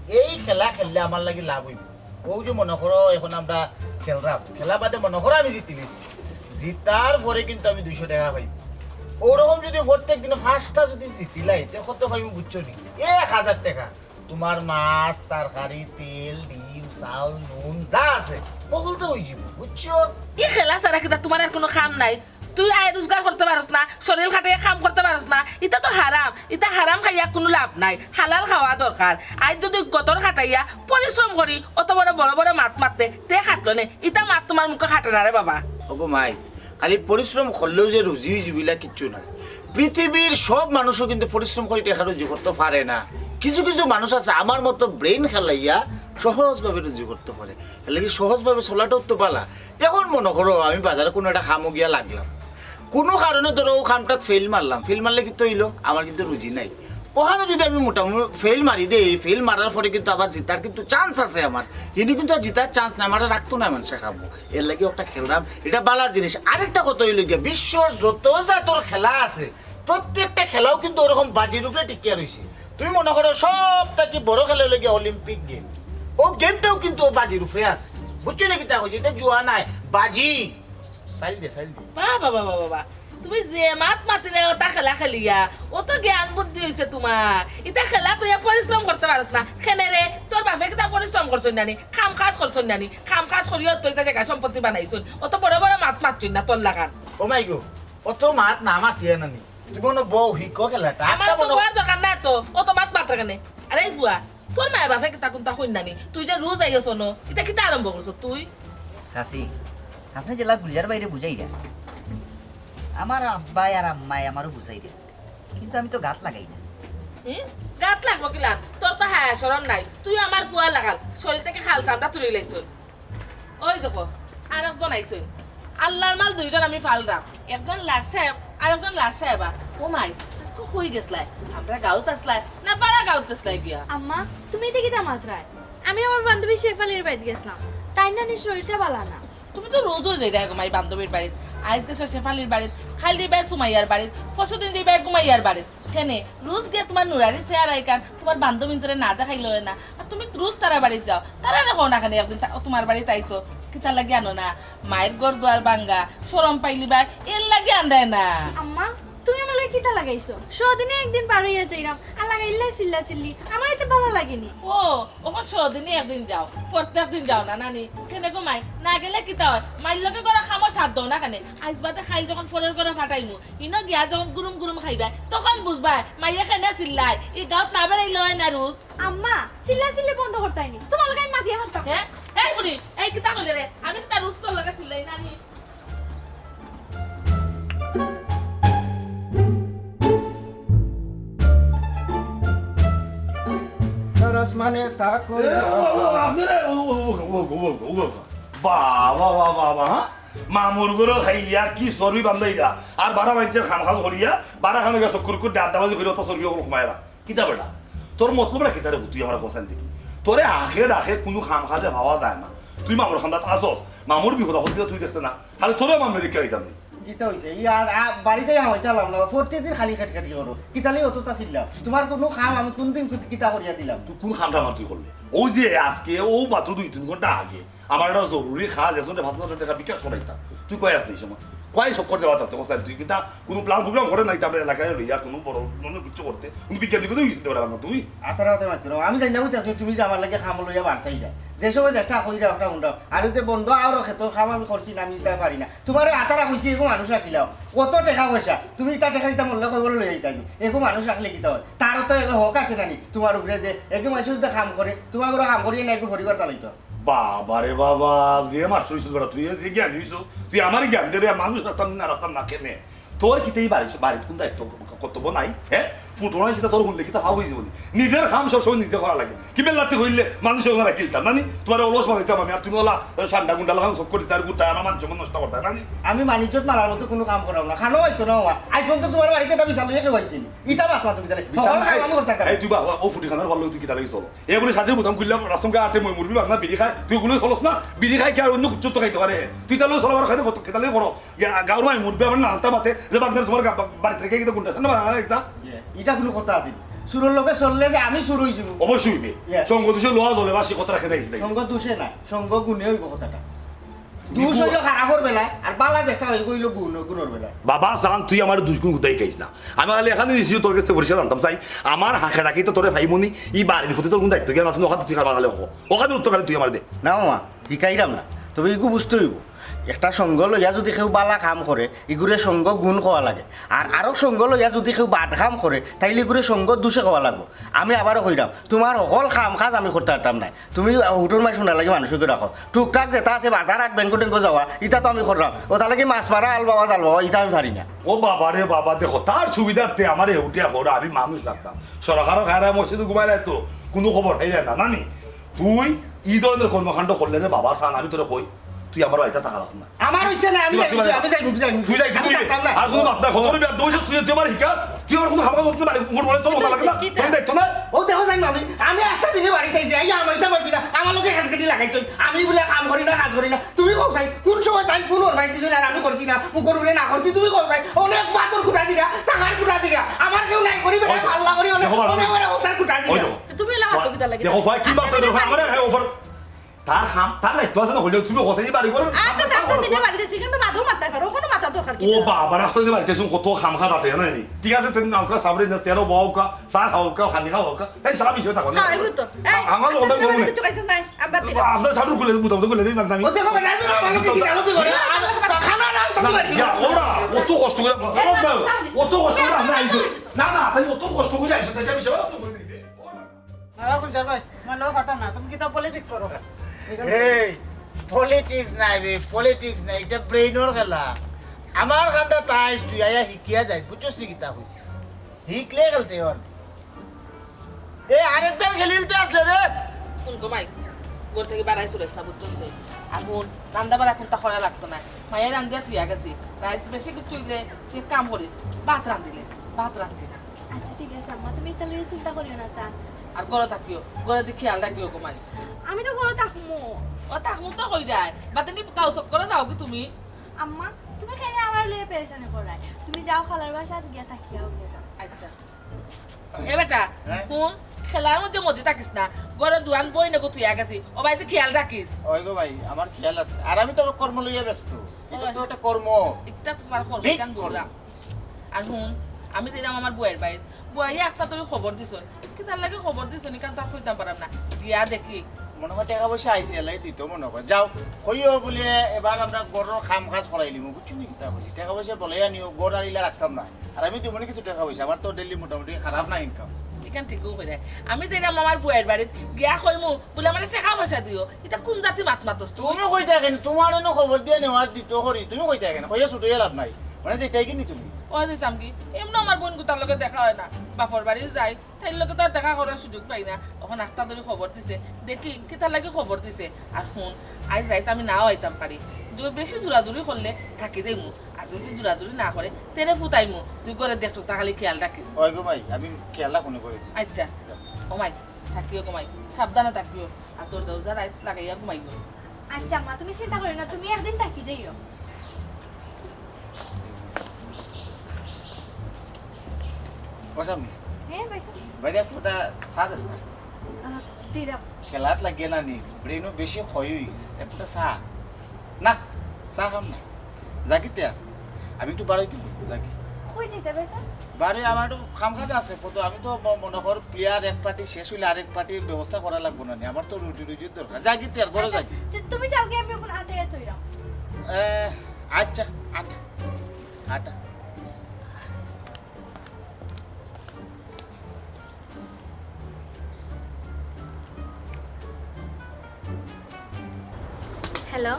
এই খেলা খেললে আমার লাগি লাভ অইবো। অউ যে মনো করো, অখন আমরা খেলরাম, খেলা বাদে মনো করো আমি জিতিলিছি, জিতার পরে কিন্তু আমি দুইশো টেকা পাইমু। অউ রকম যুদি প্রত্যেক দিনে পাঁচটা যুদি জিতিলাই, তে কত পাইমু বুঝছো নি? এক হাজার টেকা। তুমার মাছ, তরকারি, তেল, ডিম, চাউল, নুন যা আছে, হকলতা অইযিবো, বুঝছো? ই খেলা ছাড়া কিতা তুমার আর কুনু কাম নাই? তুই আয় রোজগার করতে পারস না, শরীর খাটাইয়া কাম করতে পারস না, ইতা তো হারাম। ইতা হারাম খাইয়া কুনু লাভ নাই, হালাল খাওয়া দরকার। আইজ যুদি গতর খাটাইয়া পরিশ্রম করি, অত বড় বড় বড় মাত মাততে, তে খাটলো নে, ইতা মাত তুমার মুখো খাটে না রে বাবা। ওগো মাই, খালি পরিশ্রম করলেউ যে রুজি অইযিবো ইলা কিচ্ছু নায়। পৃথিবীর সব মানুষও কিন্তু পরিশ্রম করি টেকা রুজি করতে পারে না। কিছু কিছু মানুষ আছে আমার মতো brain খেলাইয়া সহজভাবে রুজি করতে পারে। এর লাগি সহজভাবে চলাটাও তো ভালা। অখন মনো করো আমি বাজারে কুনু একটা কামো গিয়া লাগলাম, কুনু কারণে ধরো অউ কামটাত ফেইল মারলাম, ফেইল মারলে কিতা অইলো? আমার কিন্তু রুজি নাই। অখানো যুদি আমি মোটামুটি ফেইল মারি দেই, ফেইল মারার পরে কিন্তু আবার জিতার কিন্তু চান্স আছে আমার। হিনো কিন্তু আর জিতার চান্স নাই, আমারে রাখতো নায় মানষে কামো। এরলাগি একটা খেলরাম, ইটা ভালা জিনিস। আরেকটা কথা অইলো গিয়া, বিশ্বর যত জাতর খেলা আছে, প্রত্যেকটা খেলাউ কিন্তু ওরকম বাজির উপরে টিকিয়া রইছে। তুমি মনো করো সব থাকি বড় খেলা অইলো গিয়া অলিম্পিক গেমস, অউ গেমটাও কিন্তু বাজির উপরে আছে। বুঝছো নি কিতা কইছি? ইটা জুয়া নায়, বাজি। সাইল দে, সাইল দে। বাহ, বাহ, বাহ, বাহ, বাহ। তুমি যে মাত মাতিরে অতা খেলা খেলিয়া, অত জ্ঞান বুদ্ধি অইছে তুমার। ইতা খেলা তুই পরিশ্রম করতে পারস না। কেনে রে, তোর বাপে কিতা পরিশ্রম করছইন না নি? কাম কাজ করছইন না নি? কাম কাজ করিয়া তো ইতা জাগা সম্পত্তি বানাইছইন। অত বড় বড় মাত মাতছইন না তোর লাখান। ও মাই গো, অত মাত না মাতিয়া নানি। তুমি অনো বও, হিকো খেলাটা। আমার তো বওয়ার দরকার নাই তো, অত মাত মাতরে কেনে। আরে ফুয়া, তোর মায় বাপে কিতা কুন্তা কইন না নি? তুই যে রোজ আইছস অনো, ইতা কিতা আরম্ভ করছস তুই? চাচি, আপনে যেলা বুঝার বাইরে বুঝাইরা। আমার আব্বায় আর আম্মায় আমারও বুঝাইরা, কিন্তু আমি তো গাত লাগাই না। হুম? গাত লাগবো কিলান? তোর তো হায়া শরম নাই, তুই আমার ফুয়ার লাখান, শরীর থাকি খাল চামড়া তুলি লাইছস। ওই দেখো, আরেকজন আইছইন। আল্লার মাল দুইজন আমি পালরাম, একজন লাট সাহেব আর একজন লাট সাহেবা। ও মাই, আইজকু কই গেছলায়? আমরার গাউত আছলায় না পাড়া গাউত গেছলায় গিয়া? আম্মা, তুমি ইতা কিতা মাতরায়? আমি আমার বান্ধবী শেফালির বাড়িত গেছলাম, তাইর নানির শরীরটা ভালা না। তুমি তো রোজউ যাইরায় গো মাই বান্ধবীর বাড়িত। আইজ গেছো শেফালির বাড়িত, কাইল দিবায় সুমাইয়ার বাড়িত, পরশুদিন দিবায় গুমাইয়ার বাড়িত। কেনে, রোজ গিয়া তুমার নুরারি চেহারা ইখান তুমার বান্ধবীন্তরে না দেখাইলে অয় না। আর তুমি রোজ তারার বাড়িত যাও, তারারে কও না কেনে একদিন তা-, তুমার বাড়িত আইতো। কিতার লাগি আনো না? মাইর ঘর দুয়ার ভাঙ্গা, শরম পাইলিবায়, এরলাগি আনরায় না। আম্মা, তুমি আমার লগে কিতা লাগাইছো? সদিনে একদিন বার অইয়া যাইরাম, আর লাগাইল্লায় চিল্লা চিল্লি, আমার ইতা ভালা লাগে নি। ও, অখন সদিনে একদিন যাও, প্রত্যেক দিন যাও না নানি। কেনে গো মাই, না গেলে কিতা অয়? মাইর লগে ঘরর কামো সাথ দেও না কেনে? আইজ বাদে কাইল যখন পরর ঘরো পাঠাইমু, ইনো গিয়া যখন গুরুম গুরুম খাইবায়, তখন বুঝবায় মাইয়ে কেনে চিল্লায়। ই গাউত না বেড়াইলে অয় না রোজ। আম্মা, চিল্লা চিল্লি বন্ধ করতায় নি, তুমার লগে আমি মাতিয়া পারতাম না। হে? এই বুড়ি, এই কিতা কইলে রে? আমি কিতা রোজ তোর লগে চিল্লাই নানি? তার আসমানে তা কই এ, ও, ও, ও, আপনি রে, ও, ও, ও, ও, ও, ও, ও, ও, বাবা, বাবা, বাবা, হ্যাঁ? মামুর ঘরো খাইয়া কি চর্বি বান্ধাইরা, আর বারা মাইনষের কাম কাজ করিয়া, বারা খানো গিয়া চক্কর করে আড্ডাবাজি করিয়া অত চর্বি অকল কমাইরা। কিতা বেটা? তোর মতলবটা কিতা রে, তুই আমার কথা দেখি। তোরে আখে ডাকে কুনু কাম কাজে পাওয়া যায় না। তুই মামুর খান্দাত আছস, মামুর বিপদ আপদ কিতা তুই দেখতে না? খালি তোরে আমার মেরিকা দিতাম নি। কিতা অইছে? ই আর, আ, বাড়িত হামাইতাম না, প্রত্যেকদিন খালি খেটখেটি করো। কিতার লাগি অততা চিল্লাও? তুমার কুনু কাম আমি কুনদিন কিতা করিয়া দিলাম? তুই কুন কামটা আমার তুই করলে? অউ যে আইজকে, অউ মাত্র দুই তিন ঘন্টা আগে, আমার একটা জরুরি কাজ, একজনরে পাঁচ হাজার টেকা বিকাশ করাইতাম। তুই কই আছস ই সময়? কই চক্কর দেওয়াত আছস? কোথায় তুই? কিতা কুনু plan program করে নাই? তারপরে এলাকায় লইয়া কুনু বড় ধরনের কিচ্ছু করতে, কুনু বিজ্ঞানী কুনু কিছু দিতে পারবে না তুই? আতার আতার মাতিও না। আমি জানি না বুঝতে তুই, তুমি যে আমার লাগি কাম লইয়া বাড়াইতায়। যে সময় যেটা কইরা ওটা উন্ডাও। আর অউ যে বন্ধ আওরো খেতর কাম আমি করছি না, আমি ইতা পারি না। তুমারে আতারা কইছি, এগু মানুষ রাখিলাও। অত টেকা পয়সা, তুমি ইতা টেকা দিতা মরলে কই বলে লইয়া যাইতায়। এগু মানুষ রাখলে কিতা অয়? তারও তো এগু হক আছে নানি? তুমার উপরে যে এগু মানুষ যদি কাম করে, তুমার ঘরো কাম করিয়া না এগু পরিবার চালাইতো। বাবা রে বাবা, যে মাস্টার অইছস বেটা তুই, যে জ্ঞানী অইছস তুই, আমারে জ্ঞান দে রে, মানুষ রাখতাম না, রাখতাম না কেনে? তোর কিতা ই বাড়িত, বাড়িত কুন দায়িত্ব, কর্তব্য নাই? হে? ফুটনা যেটা তোর হুনলে কিতা ভাব অইযিবো নি? নিজের কাম সবসময় নিজে করা লাগে। কি বেল্লাতি কইলে মানুষর ওখানে রাখিলতাম না নি? তুমারে অলস বানাইতাম আমি, আর তুমি অলা সান্ডা গুন্ডা লাখান চক্কর দিতায় আর ঘুরতায়, আমার মান সম্মান নষ্ট করতায় না নি? আমি মান ইজ্জত মারার মতো কুনু কাম করাম না। খানো অইতো না ওয়া। আইজ পর্যন্ত তুমার বাড়িত একটা বিছাল লইয়া কেউ আইছে নি? ইতা মাত মাতো কিতা রে? বিশাল হকল নাই। কাম আমি করতাম। এই তুই বাবা, ও ফুটি খানার ঘর লই তুই কিতা লাগি চলো? এ বলে সাথে বুতাম খুললাম, রাসঙ্গে আটে মই মুরবি বাংলা বিড়ি খায়, তুই ওগুলো চলস না? বিড়ি খায় কি আর অন্য কিচ্ছু তো খাইতে পারে? তুই তাহলে চলো আমার খাইতে কত খেতালে করো। গা-, গাঁওর মাই মুরবি আমার নালতা মাতে, যে বাগদার তুমার গা-, বা-, বাড়িত রেখে গিয়ে গুন্ডা, না, না, না, একটা। ইয়ে, ইটা কুনু কথা আছে নি? চুরর লগে চললে যে আমি চুর অইযিমু। অবশ্যই অইবে। ইয়ে। সঙ্গ দোষে লোহা জ্বলে বাসি কথা রাখে দেয়। সঙ্গ দোষে না, সঙ্গ গুণে অইবো কথাটা। দোষ অইলো খারাপর বেলায়, আর বালা যেটা অইবো অইলো গুণ, গুণর বেলায়। বাবা জান, তুই আমার দুষ গুণ কোথায় গাইস না। আমি খালি এখানে নিশ্চিত তোর কাছে পরিষ্কার জানতাম চাই, আমার হাঁকে ডাকি তো তোরে ভাই মনি, ই বাড়ির প্রতি তোর কোন দায়িত্ব জ্ঞান আছে না? ওখানে তুই কারবার খালি হকো। ওখানে উত্তর খালি তুই আমার দে। না মামা, হিকাইরাম না। তবে ইগু বুঝতে অইবো। একটা সঙ্গ লইয়া যদি কেউ বালা কাম করে, ইগুরে সঙ্গ গুণ কওয়া লাগে। আর আরো সঙ্গ লইয়া যদি কেউ বাদ কাম করে, তাইলে ইগুরে সঙ্গ দোষে কওয়া লাগবো। আমি আবারও কইরাম, তুমার হকল কাম কাজ আমি করতে পারতাম নায়। তুমি হুটুর মাই শোনার লাগি মানুষ করে রাখো। টুকটাক যেটা আছে বাজার হাট ব্যাংকো ট্যাংকো যাওয়া, ইটা তো আমি কররাম। ও তাহলে কি মাছ মারা, আল বাওয়া, জাল বাওয়া, ইটা আমি পারি না। ও বাবা রে বাবা, দেখো, তার সুবিধার্থে আমার এ উঠিয়া করো, আমি মানুষ রাখতাম। সরকারও খায়রা মসজিদে ঘুমাই রাখতো, কুনু খবর খাইলে না, নানি? তুই ই ধরনের কর্মকাণ্ড করলে রে বাবা, সান, আমি তোরে কই, তুই আমার বাড়িত থাকা লাগতো না। আমার ইচ্ছা নাই, আমি তুই যাইমু, তুই আমি যাইমু, আমি যাইমু। তুই যাইতে আমি তুই থাকতাম না। আর কুনু মাত নাই, কত বড় বেয়াদব অইছস তুই, তুই আমার হিকাস, তুই আমার কুনু কাম কাজ করতে পারে, মোর বলে চল, ওটা লাগে না, তোর দায়িত্ব নাই। ও দেখো যাইমু আমি, আমি আস্তা দিনে বাড়িত আইছি, আইয়া হামাইতাম পারছি না, আমার লগে খেটখেটি লাগাইছইন, আমি বুলে কাম করি না, কাজ করি না, তুমি কও চাই, কুন সময় তাইন কুন ওর বাড়িত দিছইন আর আমি করছি না, মুখর উপরে না করছি, তুমি কও চাই, অনেক বাতর খুটা দিরা, টাকার খুটা দিরা, আমার কেউ নাই করি বেটা, ওই তো। আল্লাহ করি অনেক, দেখো, অনেক বড় হতার খুটা দিরা। ওই তো। তুমি এলা মাতো কিতা লাগি? দেখো ভাই, কি মাতো দেখো, আমার হ্যাঁ, offer তার কাম, তার দায়িত্ব আছে না, হইলেও তুমি কথা দিয়ে বাড়ি করো। আচ্ছা, আস্তা দিনে বাড়িত আইছি, কিন্তু মাথাও মারতে পারো, কুনু মাতার দরকার কি? ও বাবা, আস্তা দিনে বাড়িত আইছো, কত কাম কাজ আছে না? ঠিক আছে, তুমি নাও কা, সাবরি না, তেরো বাও কা, চা খাও কা, খানি খাও কা, এই সারা বিষয় থাকো না। খাওয়াইবো তো। এই, আমার আস্তা কথা দিনে বলবো বাড়িত না। কিছু খাইছস নাই? আমি বাদ দিলাম। আপনার সাবরি খুলে, বুঝাবো তো খুলে দিই, মাগনা আমি। ও দেখো, বেটা, আজ আমার লগে কি গেল তুই করে? আর, আর খানা না, না, না, ইয়া, ওরা, অত কষ্ট করে, অত কষ্ট করে আপনি আইছো। না, না, তাই অত কষ্ট করে আইছো, তাই আমি সেবা তো করে দিই। বাবা, গুলজার ভাই, তোমার লগে পারতাম না, তুমি কিতা politics করো? এই, politics নাই বে, politics নাই, ইটা brain-র খেলা। আমার কান্দাত আইস তুই আইয়া হিকিয়া যাইস, বুঝছস নি কিতা কইছি? হিকলে খেলতে অর। এ, আরেকবার খেলিলতে আসলে রে। হুন গো মাই, ঘর থাকি বারাই চলে আসলা, বুঝছস নি? আর হুন, রান্দা বাড়া কুনতা করা লাগতো না। মাইয়া রান্দিয়া থুইয়া গেছি। রাইত বেশি কিছু অইলে তুই এক কাম করিস, ভাত রান্দিলে, ভাত রান্দিস না। আচ্ছা, ঠিক আছে আম্মা, তুমি ইতা লইয়া চিন্তা করিও না, স্যার। আর ঘরো থাকিও, ঘরো দি খেয়াল রাখিও গো মাই। আমি তো ঘরো থাকমু। ও থাকমু তো কই যায়? বাদে নি গাঁও চক্করে যাও কি তুমি? আম্মা, তুমি কেনে আমারে লইয়া পেরেশানি করায়? তুমি যাও খালার বাসাত গিয়া থাকিয়া আও গিয়া যাও। আচ্ছা। এ বেটা, হ্যাঁ? হুন, খেলার মধ্যে মজি থাকিস না। ঘরো জুয়ান বইন এগু থুইয়া গেছি। ও ভাই, তুই খেয়াল রাখিস। ওই গো ভাই, আমার খেয়াল আছে। আর আমি তো কর্ম লইয়া ব্যস্ত। ইটা তো একটা কর্ম। ইটা তোমার কর্ম, big ইখান কর্ম। বুঝলাম। আর হুন, আমি যাইরাম আমার বুয়াইর বাড়িত। বুয়াইয়ে একটা তুই খবর দিছইন। কিতার লাগি খবর দিছইন, ইখান তো আর কইতাম পারাম না। গিয়া দেখি। মনে হয় টেকা পয়সা আইছে, এলাই দিত মনে হয়। যাও, কইও বুলে এবার আমরা ঘরর কাম কাজ করাইলিমু, বুঝছো নি কিতা কইছি? টেকা পয়সা বলে আনিও, ঘর আর ইলা রাখতাম না। আর আমি দিমুনি কিছু টেকা পয়সা, আমার তো daily মোটামুটি খারাপ না income। ইখান ঠিকউ কইরায়। আমি যাইরাম আমার বুয়াইর বাড়িত, গিয়া কইমু, বুলে আমারে টেকা পয়সা দিও। ইতা কুন জাতি মাত মাতস তুই? তুমি কইতায় কেনে? তোমার এনো খবর দিয়া নেওয়ার দিত করি। তুমি কইতায় কেনে? কইয়া ছুটাইয়া লাভ নাই। মানে যাইতায় কি নি তুমি? ও যাইতাম কি? এমনে আমার বইন গুতার লগে দেখা অয় না। বাপর বাড়ি যাই, তাইর লগে তো আর দেখা করার সুযোগ পাই না। অখন আখতা ধরি খবর দিছে। দেখি, কিতার লাগি খবর দিছে। আর হুন, আইজ রাইত আমি নাও আইতাম পারি। যদি বেশি জুরাজুরি করলে থাকি যাইমু। আর যদি জুরাজুরি না করে, তেরে ফুতাইমু। তুই ঘরো দি একটু তা খালি খেয়াল রাখিস। ওই গো মাই, আমি খেয়াল রাখমুনে ঘরো দি। আচ্ছা। ও মাই, থাকিও গো মাই, সাবধানে থাকিও। আর দরজা উরজা রাইত লাগাইয়া ঘুমাইও। আচ্ছা মা, তুমি চিন্তা করিও না, তুমি একদিন থাকি যাইও। ও সামনে। হ্যাঁ, ভাইসাব। বাইরে এক ফুটা চা দেস না। আহ, দিরাম। খেলাত লাগিয়া না নি, brain-ও বেশি ক্ষয় অই গেছে। এক ফুটা চা। না, চা খাম না। যাগি তে আর। আমি একটু বারইতে অইবো, যাগি। কই যাইতা ভাইসাব? বারে আমার একটু কাম কাজ আছে, কত আমি তো ম-, মনে কর player এক party শেষ অইলে আরেক party-র ব্যবস্থা করা লাগবো না নি, আমার তো রুটি রুজির দরকার। যাগি তে আর, ঘরো যাগি। আচ্ছা, তু-, তুমি যাওগি, আমি অখন আটাইয়া থইরাম। এ, আচ্ছা, আটা, আটা। হ্যালো,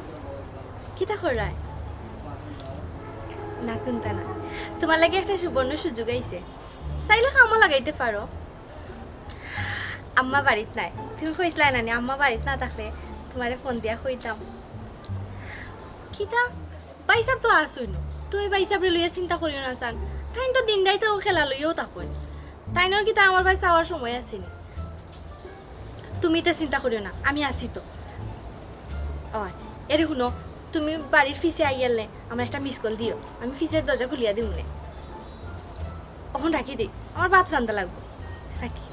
কিতা কররায়? না, কুন্তা না। তুমার লাগি একটা সুবর্ণ সুযোগ আইছে। চাইলে কামো লাগাইতে পারো। আম্মা বাড়িত নাই। তুমি কইছলায় না নি, আম্মা বাড়িত না থাকলে তুমারে ফোন দিয়া কইতাম। কিতা? ভাইসাব তো আছইন। তুমি ভাইসাবরে লইয়া চিন্তা করিও না ছান। তাইন তো দিন রাইত অউ খেলা লইয়াউ থাকইন। তাইনর কিতা আমার বায় চাওয়ার সময় আছে নি? তুমি ইতা চিন্তা করিও না, আমি আছি তো। অয়, এরে হুনো, তুমি বাড়ির পিছে আইয়ারলে আমারে একটা miss call দিও, আমি পিছের দরজা খুলিয়া দিমুনে। অখন রাখি দেই, আমার ভাত রান্দা লাগবো, রাখি।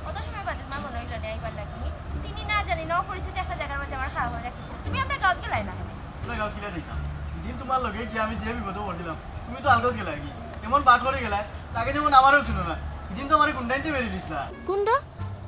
অত সময় বাদে তুমার মনো অইলো নি আইবার লাগি? চিনি না জানি না, অপরিচিত একটা জাগার মাঝে আমারে খাড়া করি রাখিছো। তুমি আমরার গাঁওত গেলায় না কেনে? আমরার গাঁওত কিলা যাইতাম? হিদিন তুমার লগে গিয়া আমি যে বিপদো পড়ছিলাম, তুমি তো আলগাত গেলায় গি। এমন বাট করি গেলায়, লাগে যেমন আমারেউ চিনো না। হিদিন তো আমারে গুন্ডাইন্তে মেরি দিছলা। গুন্ডা?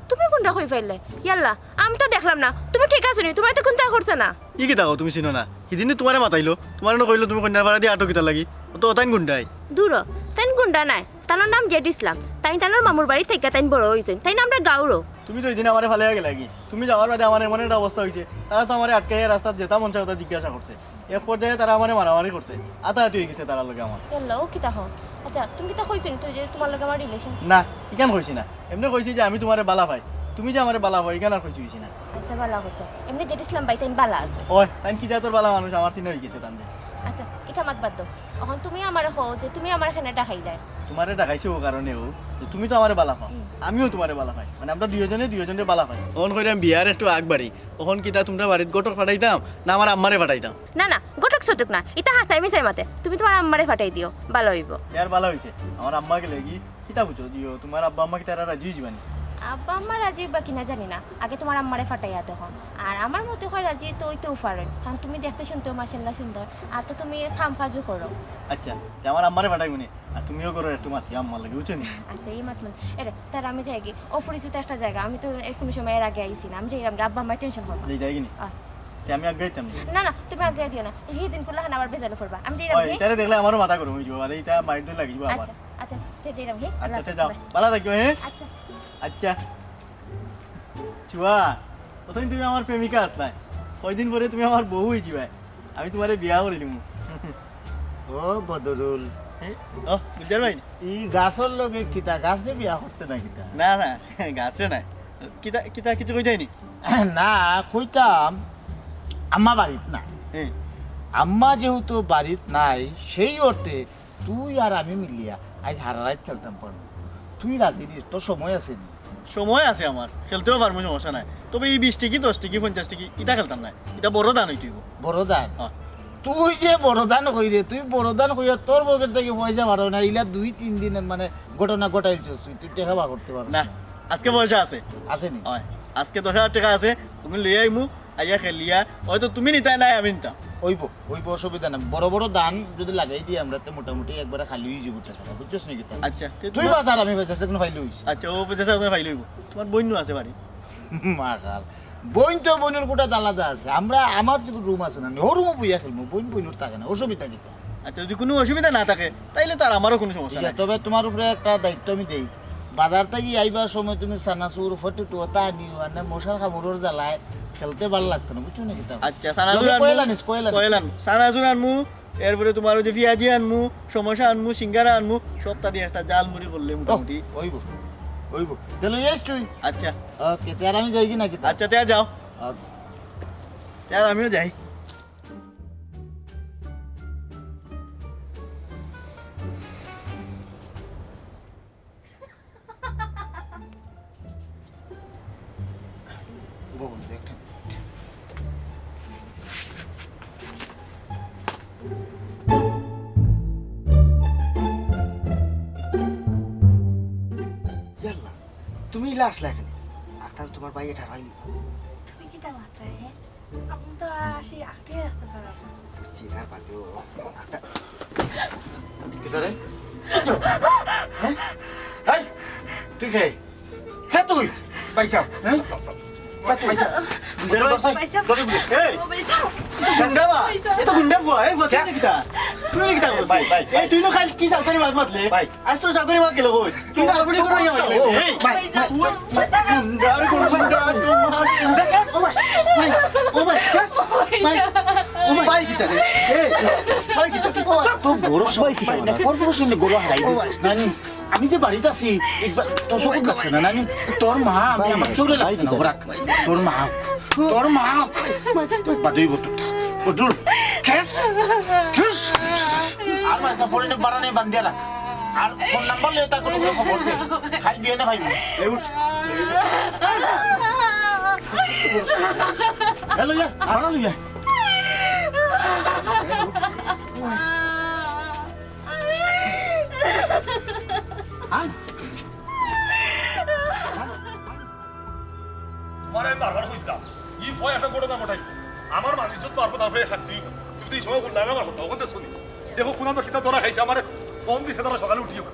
তুমি গুন্ডা কই পাইলায়? ইয়াল্লা, আমি তো দেখলাম না। তুমি ঠিক আছো নি? তুমারে তো কুন্তায় করছে না। ই কিতা কও, তুমি চিনো না? হিদিন তুমারে মাতাইলো, তুমারে না কইলো তুমি কইন্যার পাড়াদি আটো কিতার লাগি? অউ তো তাইন গুন্ডায়। দুরো, তাইন গুন্ডা নায়। তানর নাম জেড ইসলাম। তাইন তানর মামুর বাড়ি থাকি তাইন বড় অইছইন। তাইন আমরার গাঁওরও। তুমি তো ওই দিন আমারে ফালাইয়া গেলাগি। তুমি যাওয়ার বাদে আমার এমন একটা অবস্থা অইছে, তারা তো আমারে আটকাইয়া রাস্তাত যেতা মন চায় ওতা জিজ্ঞাসা করছে। এক পর্যায়ে তারা আমারে মারামারি করছে, আতাআতি অইগেছে তারার লগে আমার। ইয়াল্লা, ও কিতা কও? আচ্ছা, তুমি কিতা কইছো নি তো যে তুমার লগে আমার রিলেশন? না, ইখান কইছি না। এমনে কইছি যে আমি তুমারে বালা পাই, তুমি যে আমারে বালা পাও, ইখান আর কইছি অইছি না। আচ্ছা, বালা কইছো। এমনে জেড ইসলাম ভাই তাইন বালা আছে। ওই, তাইন কি জাতর বালা মানুষ, আমার চিনা অইগেছে তান দিয়া। আচ্ছা, ইটা মাত বাদ দেও। অখন তুমি আমারে কও যে তুমি আমারে কেনে ডাকাইলায়? তুমারে ডাকাইছি ও কারণে ও, যে তুমি তো আমারে বালা পাও, হুম। আমিও তুমারে বালা পাই, মানে আমরা দুইওজনে দুইওজনরে বালা পাই। অখন কইরাম বিয়ার একটু আগ বাড়ি, অখন কিতা তুমরার বাড়িত ঘটক ফাটাইতাম না আমার আম্মারে ফাটাইতাম? না, না, ঘটক ছটক না, ইতা হাছাই মিছাই মাতে। তুমি তুমার আম্মারে ফাটাই দিও, বালা অইবো। ইয়ার বালা অইছে, আমার আম্মা গেলেগি কিতা বুঝো দিও, তুমার আব্বা আম্মা কিতা এরা রাজি অইযিবা নি? আব্বা আম্মা রাজি অইবা কিনা জানি না, আগে তুমার আম্মারে ফাটাইয়া দেখো। আর আমার মতে কয় রাজি তো অইতেও পারইন, কারণ তুমি দেখতে শুনতেও মাশাআল্লাহ সুন্দর, আর তো তুমি কাম কাজও করো। আচ্ছা, তে আমার আম্মারে ফাটাইমু নে, আর তুমিও করো একটু মাতি আম্মার লগে, বুঝছো নি? আচ্ছা, ই মাত মানে, এরে, তার আমি যাইগি, অপরিচিত একটা জাগা, আমি তো এর কুনু সময় এর আগে আইছি না, আমি যাইরাম গি, আব্বা আম্মায় টেনশন করবা। যাই, যাইগি নি? আহ। তে আমি আগে আইতাম নি? না, না, তুমি আগে দিও না, এই দিন করলে না আবার বেজালে পড়বা, আমি যাইরাম ওই, গি। ইতারে দেখলে আমারও মাথা গরম অইযিবো, আরে ইতা মাইর দই লাগিযিবো আবার। আচ্ছা, আচ্ছা, তে যাইরাম গি, আচ্ছা, আল্লাহ তে হাফেজ, যাও, bye। বালা থাকিও, হ্যাঁ? আচ্ছা। আচ্ছা। চুয়া, অতদিন তুমি আমার প্রেমিকা আছলায়, কয়দিন পরে তুমি আমার বউ অইযিবায়, আমি তুমারে বিয়া করি দিমু। ও বদরুল। এ? ও, গুলজার ভাই? ই গাছর লগে কিতা, গাছরে বিয়া করতে না কিতা? না, না, গাছরে নায়। কিতা, কিতা কিছু কইতায় নি? না, কইতাম, আম্মা বাড়িত নাই। হ্যাঁ। আম্মা যেহেতু বাড়িত নাই, সেই অর্থে তুই আর আমি মিলিয়া আইজ হারা রাইত খেলতাম পারমু। তুই রাজি নি? তোর সময় আছে নি? সময় আছে আমার, খেলতেও পারমু, সমস্যা নাই। তবে ই বিশ টেকি, দশ টেকি, পঞ্চাশ টেকি, ইতা খেলতাম নায়। ইতা বড় দান অইতো অইবো। বড় দান? হ্যাঁ। তুই যে বড় দান কইরে, তুই বড় দান কইয়া তোর পকেট থাকি পয়সা বারয় না, ইলা দুই তিন দিনর মানে ঘটনা ঘটাইছস তুই, তুই টেকা বার করতে পারস না। না। আজকে পয়সা আছে। আছে নি? অয়। আজকে দশ হাজার টেকা আছে, অগুন লইয়া আইমু, আইয়া খেলিয়া, অয়তো তুমি নিতায় নায়, আমি নিতাম। অইবো, অইবো, অসুবিধা নাই। বড় বড় দান যুদি লাগাই দি আমরা, তে মোটামুটি একবারে খালি অইযিবো টেকাটা, বুঝছস নি কিতা? আচ্ছা, তে তুই তুমার বাঁচ আর আমি বাঁচি, যেগুন পাইলে অইছে। আচ্ছা, ও পঞ্চাশ হাজার পাইলে অইবো। তুমার বইনও আছে বাড়ি। মাশাআল্লাহ। বইন তো বইনর কোঠাত আলাদা আছে। আমরা, আমার যে রুম আছে না, ও রুমো বইয়া খেলমু। বইন বইনর থাকে না, অসুবিধা কিতা? আচ্ছা, যুদি কুনু অসুবিধা না থাকে, তাইলে তো আর আমারও কুনু সমস্যা নাই। তবে তুমার উপরে একটা দায়িত্ব আমি দেই। বাজার থাকি আইবার সময় তুমি চানাচুর, ফটুটু, ওতা আনিও, আর না মশার কামড়র জ্বালায় খেলতে ভালা লাগতো না, বুঝছো নি কিতা? আচ্ছা, চানাচুর আনমু, কয়েল আনিস, কয়েল আনিস। কয়েল আনমু, চানাচুর আনমু, এরপরে তুমার ওই যে পিয়াজি আনমু, সমোসা আনমু, সিঙ্গারা আনমু, সবতা দি একটা ঝালমুড়ি করলে মোটামুটি। অইবো, অইবো। তে লই আইস তুই। আচ্ছা। ওকে, তে আর আমি যাইগি না কিতা? আচ্ছা, তে আর যাও। ওকে। তে আর আমিও যাই। ইয়াল্লা, তুমি ইলা আছলায় কেনে? আক্তান তুমার ভাইয়ে ঠার অয়নি। তুমি কিতা মাতরায়, হে? আমি তো আর আসি আটকে রাখতে পারলাম না। চিনার বাদেও আক্তান। কিতা রে? হ্যাঁ? এই, তুই কে? কে তুই? ভাইসাব, হ্যাঁ? কে তুই? ভাইসাব। ভাইসাব। এই, ও ভাইসাব। ইতা গুন্ডা বা? ভাইসাব। ইতা গুন্ডা বা? এই, বুয়া, তুই কিতা? তুই কিতা? ভাই, ভাই, এই, তুই নু কাইল কি সরকারি মাত মাতলে? ভাই। আজ তো সরকারি মাত গেল কই? তুই তো সরকারি মাত গেল। এই, ভাই, ভাই, গুন্ডা, আরে গুন্ডা, গুন্ডা, গুন্ডা। ও ভাই, ও ভাই, ভাই, ও ভাই, কিতা রে? এই, ভাই, কিতা রে? ও ভাই। তো বড় সাহস, ভাই, কিতা রে? কর্পোরেশনে গরু হারাই দিছিস, নানি? আমি যে বাড়িত আছি, একবার তোর চোখে লাগছে না, নানি? তোর মা, আমি আমার চোখে লাগছে না, ওরা। তোর মা, তোর মা। বাদই বটুটা। বটুল, খেস, খেস। আর মাসা ফোনে বাড়ানে বান্ধিয়া রাখ। আর ফোন নাম্বার লইয়া তার কুনু কুনু খবর দে। খাই বিয়ে না ভাই। এই উঠ। হ্যালো, ইয়া, বাড়া লইয়া। হ্যাঁ? তোমারে আমি বারবার কইছিলাম, ই ফয় একটা ঘটনা ঘটাই। আমার মান ইজ্জত মারবো, তারপরে শাস্তি হইব। তুমি তো এই সময় বললাম আমার কথা, ওখান থেকে শুনি। দেখো, কোন আমরা কিতা ধরা খাইছে, আমারে ফোন দিছে তারা সকালে উঠিও।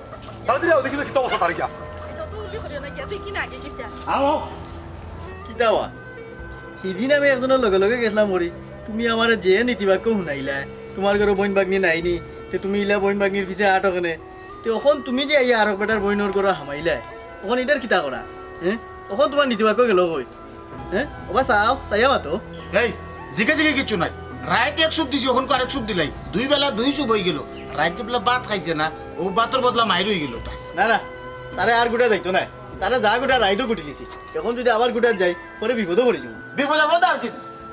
তারা দিলে ওদের কিন্তু কিতা অবস্থা তার গিয়া। যত উঠে করিও না, গিয়া দেখি না আগে কিতা। আও। কিতা ওয়া? হিদিন আমি একজনের লগে লগে গেছিলাম করি, তুমি আমারে যে নীতিবাক্য শুনাইলা, তোমার ঘরে বইন বাগনি নাইনি, তে তুমি ইলা বইন বাগনির পিছে আটো কেনে? অখন তুমি যে আইয়া আরক বেটার বইনর ঘরো হামাইলায়, অখন ইটার কিতা করা? হে? অখন তুমার নীতিবাক্য গেল কই? হে? ওবা চাও, চাইয়া মাতো। এই, জিকে জিকে কিচ্ছু নাই। রাইত এক সুপ দিছি, অখন আরেক সুপ দিলাই। দুই বেলা দুই সুপ অইগেলো। রাইত বেলা ভাত খাইছে না, অউ ভাতর বদলা মাইর অইগেলো তার। না, না, তারে আর গুটা যাইতো নায়। তারে যা গুটা রাইতো গুটি দিছি। অখন যুদি আবার গুটাত যাই, পরে বিপদো পড়ি যাইমু। বিপদ আপদ আর কি?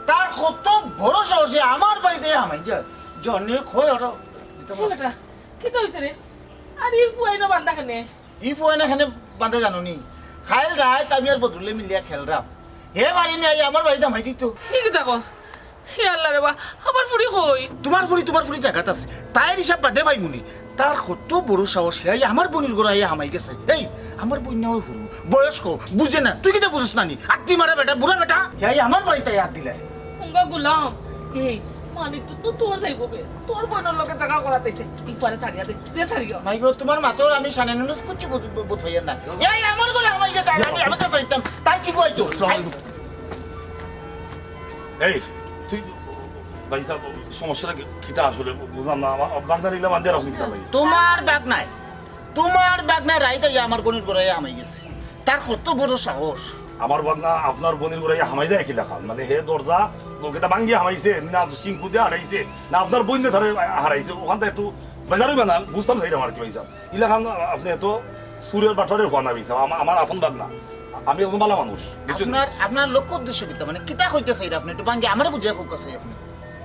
তার কত বড় সাহস, হে আমার বাড়িত হামাই যায়। জনে কয় ওরা। হে বেটা, কিতা অইছে রে? আর ই ফুয়া ইনো বান্দা কেনে? ই ফুয়া ইনো কেনে বান্দা জানো নি? কাইল রাইত আমি আর বদরুলে মিলিয়া খেলরাম। হে বাড়ি নাই, আমার বাড়িত হামাই দিতো। ই কিতা কস? হে আল্লাহ রে বা, আমার ফুড়ি কই? তুমার ফুড়ি, তুমার ফুড়ি জাগাত আছে। তাইর হিসাব বাদে পাইমুনি। তার কত বড় সাহস, হে আমার বইনর ঘরো আইয়া হামাই গেছে। এই, আমার বইন না অয় হুরু, বয়স্ক, বুঝে না। তুই কিতা বুঝছ না নি? আত্তি মারা বেটা, বুড়া বেটা। হে আমার বাড়িত আইয়া আত দিলায়। হুঙ্গা গুলাম, এই, মানিক তো, তো তোর যাইবো বে। তোর বইনর লগে দেখা করাত আইছে। ই ফুয়ারে ছাড়িয়া দে, দে ছাড়িয়া। মাই গো, তুমার মাতর আমি সানে নুনুস কিচ্ছু বুঝ-, বুঝ-, বুঝ পাইয়ার না। এই আমার ঘরো হামাই গেছে, আমি, আমি তো চাইতাম। তাই কি কইতো? এই, তুই, ভাই সাহেব, সমস্যাটা কি-, কিতা আসলে বু-, বুঝলাম না। আমার বাগনার ইলা বান্ধে রাখুন কিতা ভাই? তুমার বাগনায়, তুমার বাগনায় রাইত আইয়া আমার বইনর ঘরো আইয়া হামাই গেছে। তার কত বড় সাহস। আমার বাগনা আপনার বইনর ঘরো আইয়া হামাই যায় কিলা খান? মানে হে দরজা কিতা ভাঙ্গিয়া হামাইছে, না সিংকু দিয়া হারাইছে, না আপনার বইনরে তারে হারাইছে? অখানটা একটু বেজার অইবা না, বুঝতাম চাইরাম আর কি ভাই সাহেব। ইলা খান আপনে এত চুরের বাটপারের ফুয়া না ভাই সাহেব, আমা-, আমার আপন বাগনা। আমি একজন ভালা মানুষ, বুঝছইন? আপনার, আপনার লক্ষ্য উদ্দেশ্য কিতা? মানে, কিতা কইতা চাইরা আপনে? একটু ভাঙ্গি আমারে বুঝাইয়া কউক্কা চাই আপনে।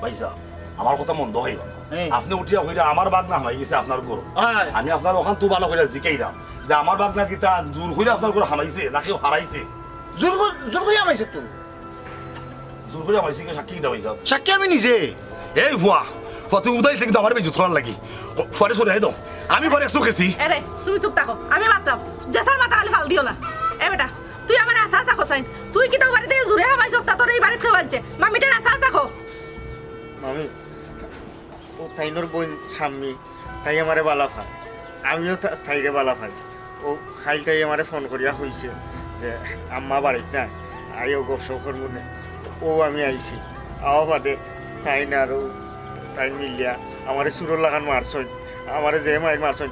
ভাই সাহেব, আমার কথা মন্দ অইবা না। হ্যাঁ। আপনে উঠিয়া কইরা আমার বাগনা হামাই গেছে আপনার ঘরো। হ্যাঁ। আমি আপনারে অখান তো ভালা কইরা জিকাইরাম যে আমার বাগনা কিতা জুর কইরা আপনার ঘরো হামাইছে না কেউ হারাইছে? জুর করি, জুর করি হামাইছে তো। জুর করি হামাইছে কি? সাক্ষী কিতা ভাই সাহেব? সাক্ষী আমি নিজে। এই ফুয়া, ফুয়া, তুই উদাইছ কিন্তু আমারে বেইজ্জত করার লাগি। ফুয়ারে সরাই দেও। আমি ফুয়ারে একশো গেছি। এরে, তুমি চুপ থাকো। আমি মাতরাম। যেছার মাথা খালি ফাল দিও না। এ বেটা, তুই আমারে হাছা হাছা কছাইন। তুই কিতা অউ বাড়িত জুরে হামাইছস, তা তোরে ই বাড়িত কেউ আনছে? মামিটারে হাছা হাছা ক। মামি, অউ তাইনর বইন শাম্মী, তাই আমারে ভালা পায়, আমিও তা-, তাইরে ভালা পাই। অউ কাইল তাই আমারে ফোন করিয়া কইছে যে আম্মা বাড়িত নাই, আইও গপ সপ করমুনে। অউ আমি আইছি, আওয়া বাদে তাইন আর অউ তাইন মিলিয়া আমারে চুরর লাখান মারছইন, আমারে যে মাইর মারছইন।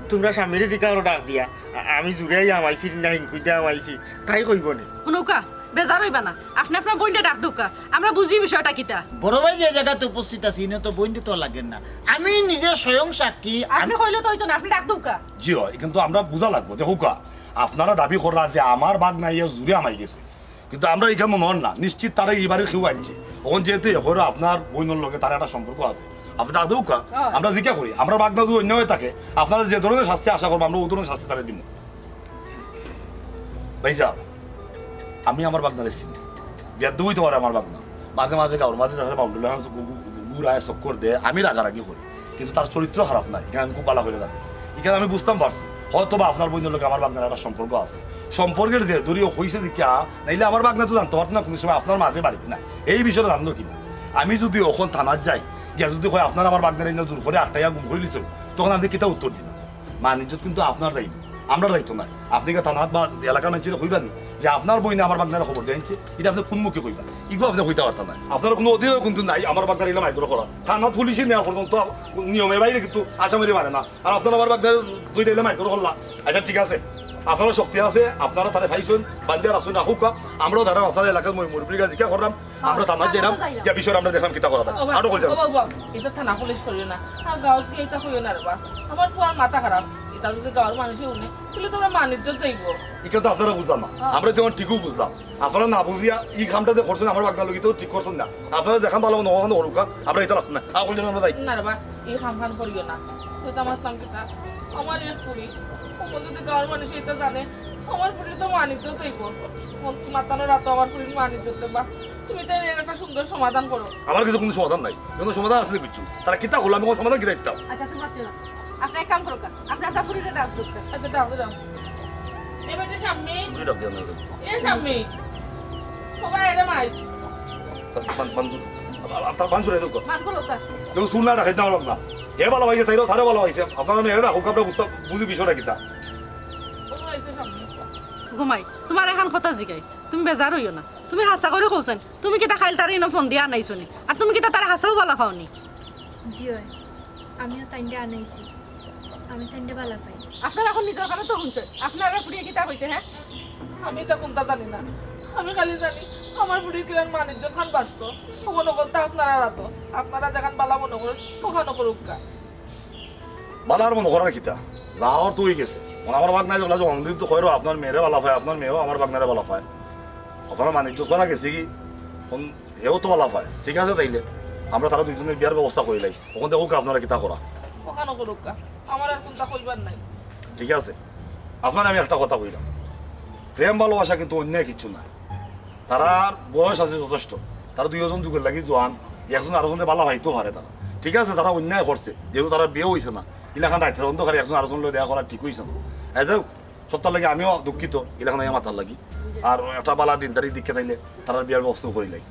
তুমরা শাম্মীরে জিকাও ডাক দিয়া, আ-, আমি জুরে আইয়া হামাইছি না হিংকুইতে হামাইছি, তাই কইবো নে। হুনউক্কা, বেজার অইবা না, আপনে আপনার বইনরে ডাক দেউক্কা, আমরা বুঝি বিষয়টা কিতা। বড় ভাই যে জাগাত উপস্থিত আছি, ইনো তো বইনরে তো লাগের না, আমি নিজে স্বয়ং সাক্ষী। আপনে কইলে তো অইতো না, আপনে ডাক দেউক্কা। জি অয়, কিন্তু আমরা বুঝা লাগবো। দেখউক্কা, আপনারা দাবি কররা যে আমার বাগনা আইয়া জুরে হামাই গেছে, কিন্তু আমরার ইখান মনো অর না, নিশ্চিত তারে ই বাড়ির কেউ আনছে। অখন যেহেতু এ কইরা আপনার বইনর লগে তার একটা সম্পর্ক আছে, আপনে ডাক দেউক্কা, হ্যাঁ। আমরা জিকা করি, আমরার বাগনা যদি অইন্য অইয়া থাকে, আপনারা যে ধরনের শাস্তি আশা করবা, আমরা অউ ধরনের শাস্তি তারে দিমু। ভাইসাব, আমি আমার বাগনারে চিনি। বেয়াদব অইতে পারে আমার বাগনা। মাঝে মাঝে গাউর মাঝে দেখা যায় বাউন্ডুলে ঘু-, ঘু-, ঘু-, ঘুরায়, চক্কর দেয়, আমি রাগারাগি করি। কিন্তু তার চরিত্র খারাপ নায়, ইখান আমি খুব ভালা করি জানি। ইখান আমি বুঝতাম পারছি, হয়তো বা আপনার বইনর লগে আমার বাগনার একটা সম্পর্ক আছে। সম্পর্কের জের ধরি অউ কইছে দেখিয়া, নাইলে আমার বাগনা তো জানতো পারতো না কুনু সময় আপনার মাঝে বাড়িত না। এই বিষয়টা জানলো কিনা? আমি যদি অখন থানাত যাই, গিয়া যদি কয় আপনার আমার বাগনারে ইনো জুর করি আটকাইয়া গুম করিলিছইন, তখন আমি কিতা উত্তর দিমু? মান ইজ্জত কিন্তু আপনার যাইবো, আমরার যাইতো নায়। আপনে কি থানাত বা এলাকার মানষরে কইবা নি যে আপনার বইনে আমার বাগনারে খবর দিয়া আনছে? ইটা আপনে কুন মুখে কইবা? ইগু আপনে কইতা পারতা নায়। আপনার কুনু অধিকার কিন্তু নাই আমার বাগনারে ইলা মারধর করার। থানাত পুলিশে নেওয়া পর্যন্ত নিয়মের বাইরে কিন্তু আসামিরে মারে না। আর আপনারা আমার বাগনারে দুইটা ইলা মারধর করলা। আচ্ছা, ঠিক আছে, আপনারার শক্তি আছে, আপনারা তারে পাইছইন, বান্ধিয়া রাখছইন, রাখউক্কা। আমরাও দাঁড়ান, আপনার এলাকার মুরব্বির কাছে জিকা করলাম। আমরা থানাত আমরা যাইরাম, তো যাইরাম। গিয়া বিষয়টা আমরা দেখরাম কিতা করা যায়। ও বাবা, আর কইলাম ও বাবা, ইটা থানা পুলিশ করিও না। আর গাউত গিয়া ইতা কইও না রে বা। আমার ফুয়ার মাথা খারাপ। ইতা যদি গাউর মানষে হুনে, তাইলে তো আমরার মান ইজ্জত যাইবো। ইখান তো আপনারা বুঝলা না। হ্যাঁ। আমরা তো অখন ঠিকউ বুঝলাম। আপনারা না বুঝিয়া ই কামটা যে করছইন, আমার বাগনার লগে তো ঠিক করছইন না। আপনারা যেখান ভালা মনো অয় অখান করউক্কা, আমরা ইতা রাখতাম না। আর কইলাম আমরা যাই। না রে বা, ই কামখান করিও না। কইতাম আছলাম কিতা, আমার এক ফুড়ি, অখন যদি গাউর মানষে ইতা জানে, আমার ফুড়ির তো মান ইজ্জত যাইবো। অখন মাতানো রাতো আমার ফুড়ির মান ইজ্জত রে বা। তুমি তাইলে এর একটা সুন্দর সমাধান করো। আমার কাছে কুনু সমাধান নাই। কুনু সমাধান আছে নি কিচ্ছু? তারা কিতা করলো, আমি কুনু সমাধান কিতা দিতাম? আচ্ছা, তুমি মাতিও না। আপনে এক কাম করউক্কা, আপনে আপনার ফুড়িরে ডাক দেউক্কা। আচ্ছা, ডাক দেও। এ বেটি শাম্মী। ফুড়ি ডাক দেও না। এ শাম্মী। ও বা, এরে মাই। তার বান-, বান-, আ-, আ-, তার বান ছুড়ে দেউক্কা। বান করউক্কা। কেউ চুর না ডাকাইত না পারলাম না। হে ভালা পাইছে, তাইরাও তারে ভালা পাইছে। আপনারা মেয়েরা রাখউক্কা, আমরা বুঝতাম, বুঝি বিষয়টা কিতা। ও, আইছে শাম্মী। ঘুমাই, তুমারে একখান কথা জিগাই, তুমি বেজার অইও না। তুমি হাছা করি কওছাইন, তুমি কিতা কাইল তারে ইনো ফোন দিয়া আনাইছো নি? আর তুমি কিতা তারে হাছাউ ভালা পাও নি? জি অয়, আমিও তাইনরে আনাইছি। আমি তাইনরে বালা পাই। আপনারা অখন নিজর কানো তো হুনছইন, আপনারার ফুড়িয়ে কিতা কইছে, হ্যাঁ? আমি ইতা কুন্তা জানি না, আমি খালি জানি আমার ফুড়ির কিলান মান ইজ্জত খান বাঁচতো, অখন অকলতা আপনারার আতো, আপনারা যেখান বালা মনো করইন অখানো করউক্কা। বালার মনো করার কিতা? যা অওয়ার তো অইগেছে। মানে আমার ভাগনায় যেগুলা যে অন্যদিন তো কইরো আপনার মেয়েরে বালা পায়, আপনার মেয়েও আমার ভাগনারে বালা পায়। আপনার মান ইজ্জত করা গেছে কি? কোন হেও তো বালা পায়। ঠিক আছে, তাইলে আমরা তারা দুইজনের বিয়ার ব্যবস্থা করিলাই। অখন দেখউক্কা আপনারা কিতা করা। অখানো করউক্কা, আমার আর কুন্তা কইবার নাই। ঠিক আছে, আপনারে আমি একটা কথা কইলাম, প্রেম ভালোবাসা কিন্তু অন্যায় কিচ্ছু না। তারার বয়স আছে যথেষ্ট, তারা দুইজন যুগর লাগি জোয়ান, একজন আরোজনরে বালা পাইতো পারে তারা। ঠিক আছে, তারা অন্যায় করছে, যেহেতু তারার বিয়া অইছে না, ইলাখান রাইতর অন্ধকারে একজন আরোজনর লগে দেখা করা ঠিক অইছে না। এই যাউক, সবতার লাগি আমিও দুঃখিত, ইলাখান আইয়া মাতার লাগি। আর একটা বালা দিন তারিখ দেখিয়া তাইলে তারার বিয়ার ব্যবস্থা করিলাই।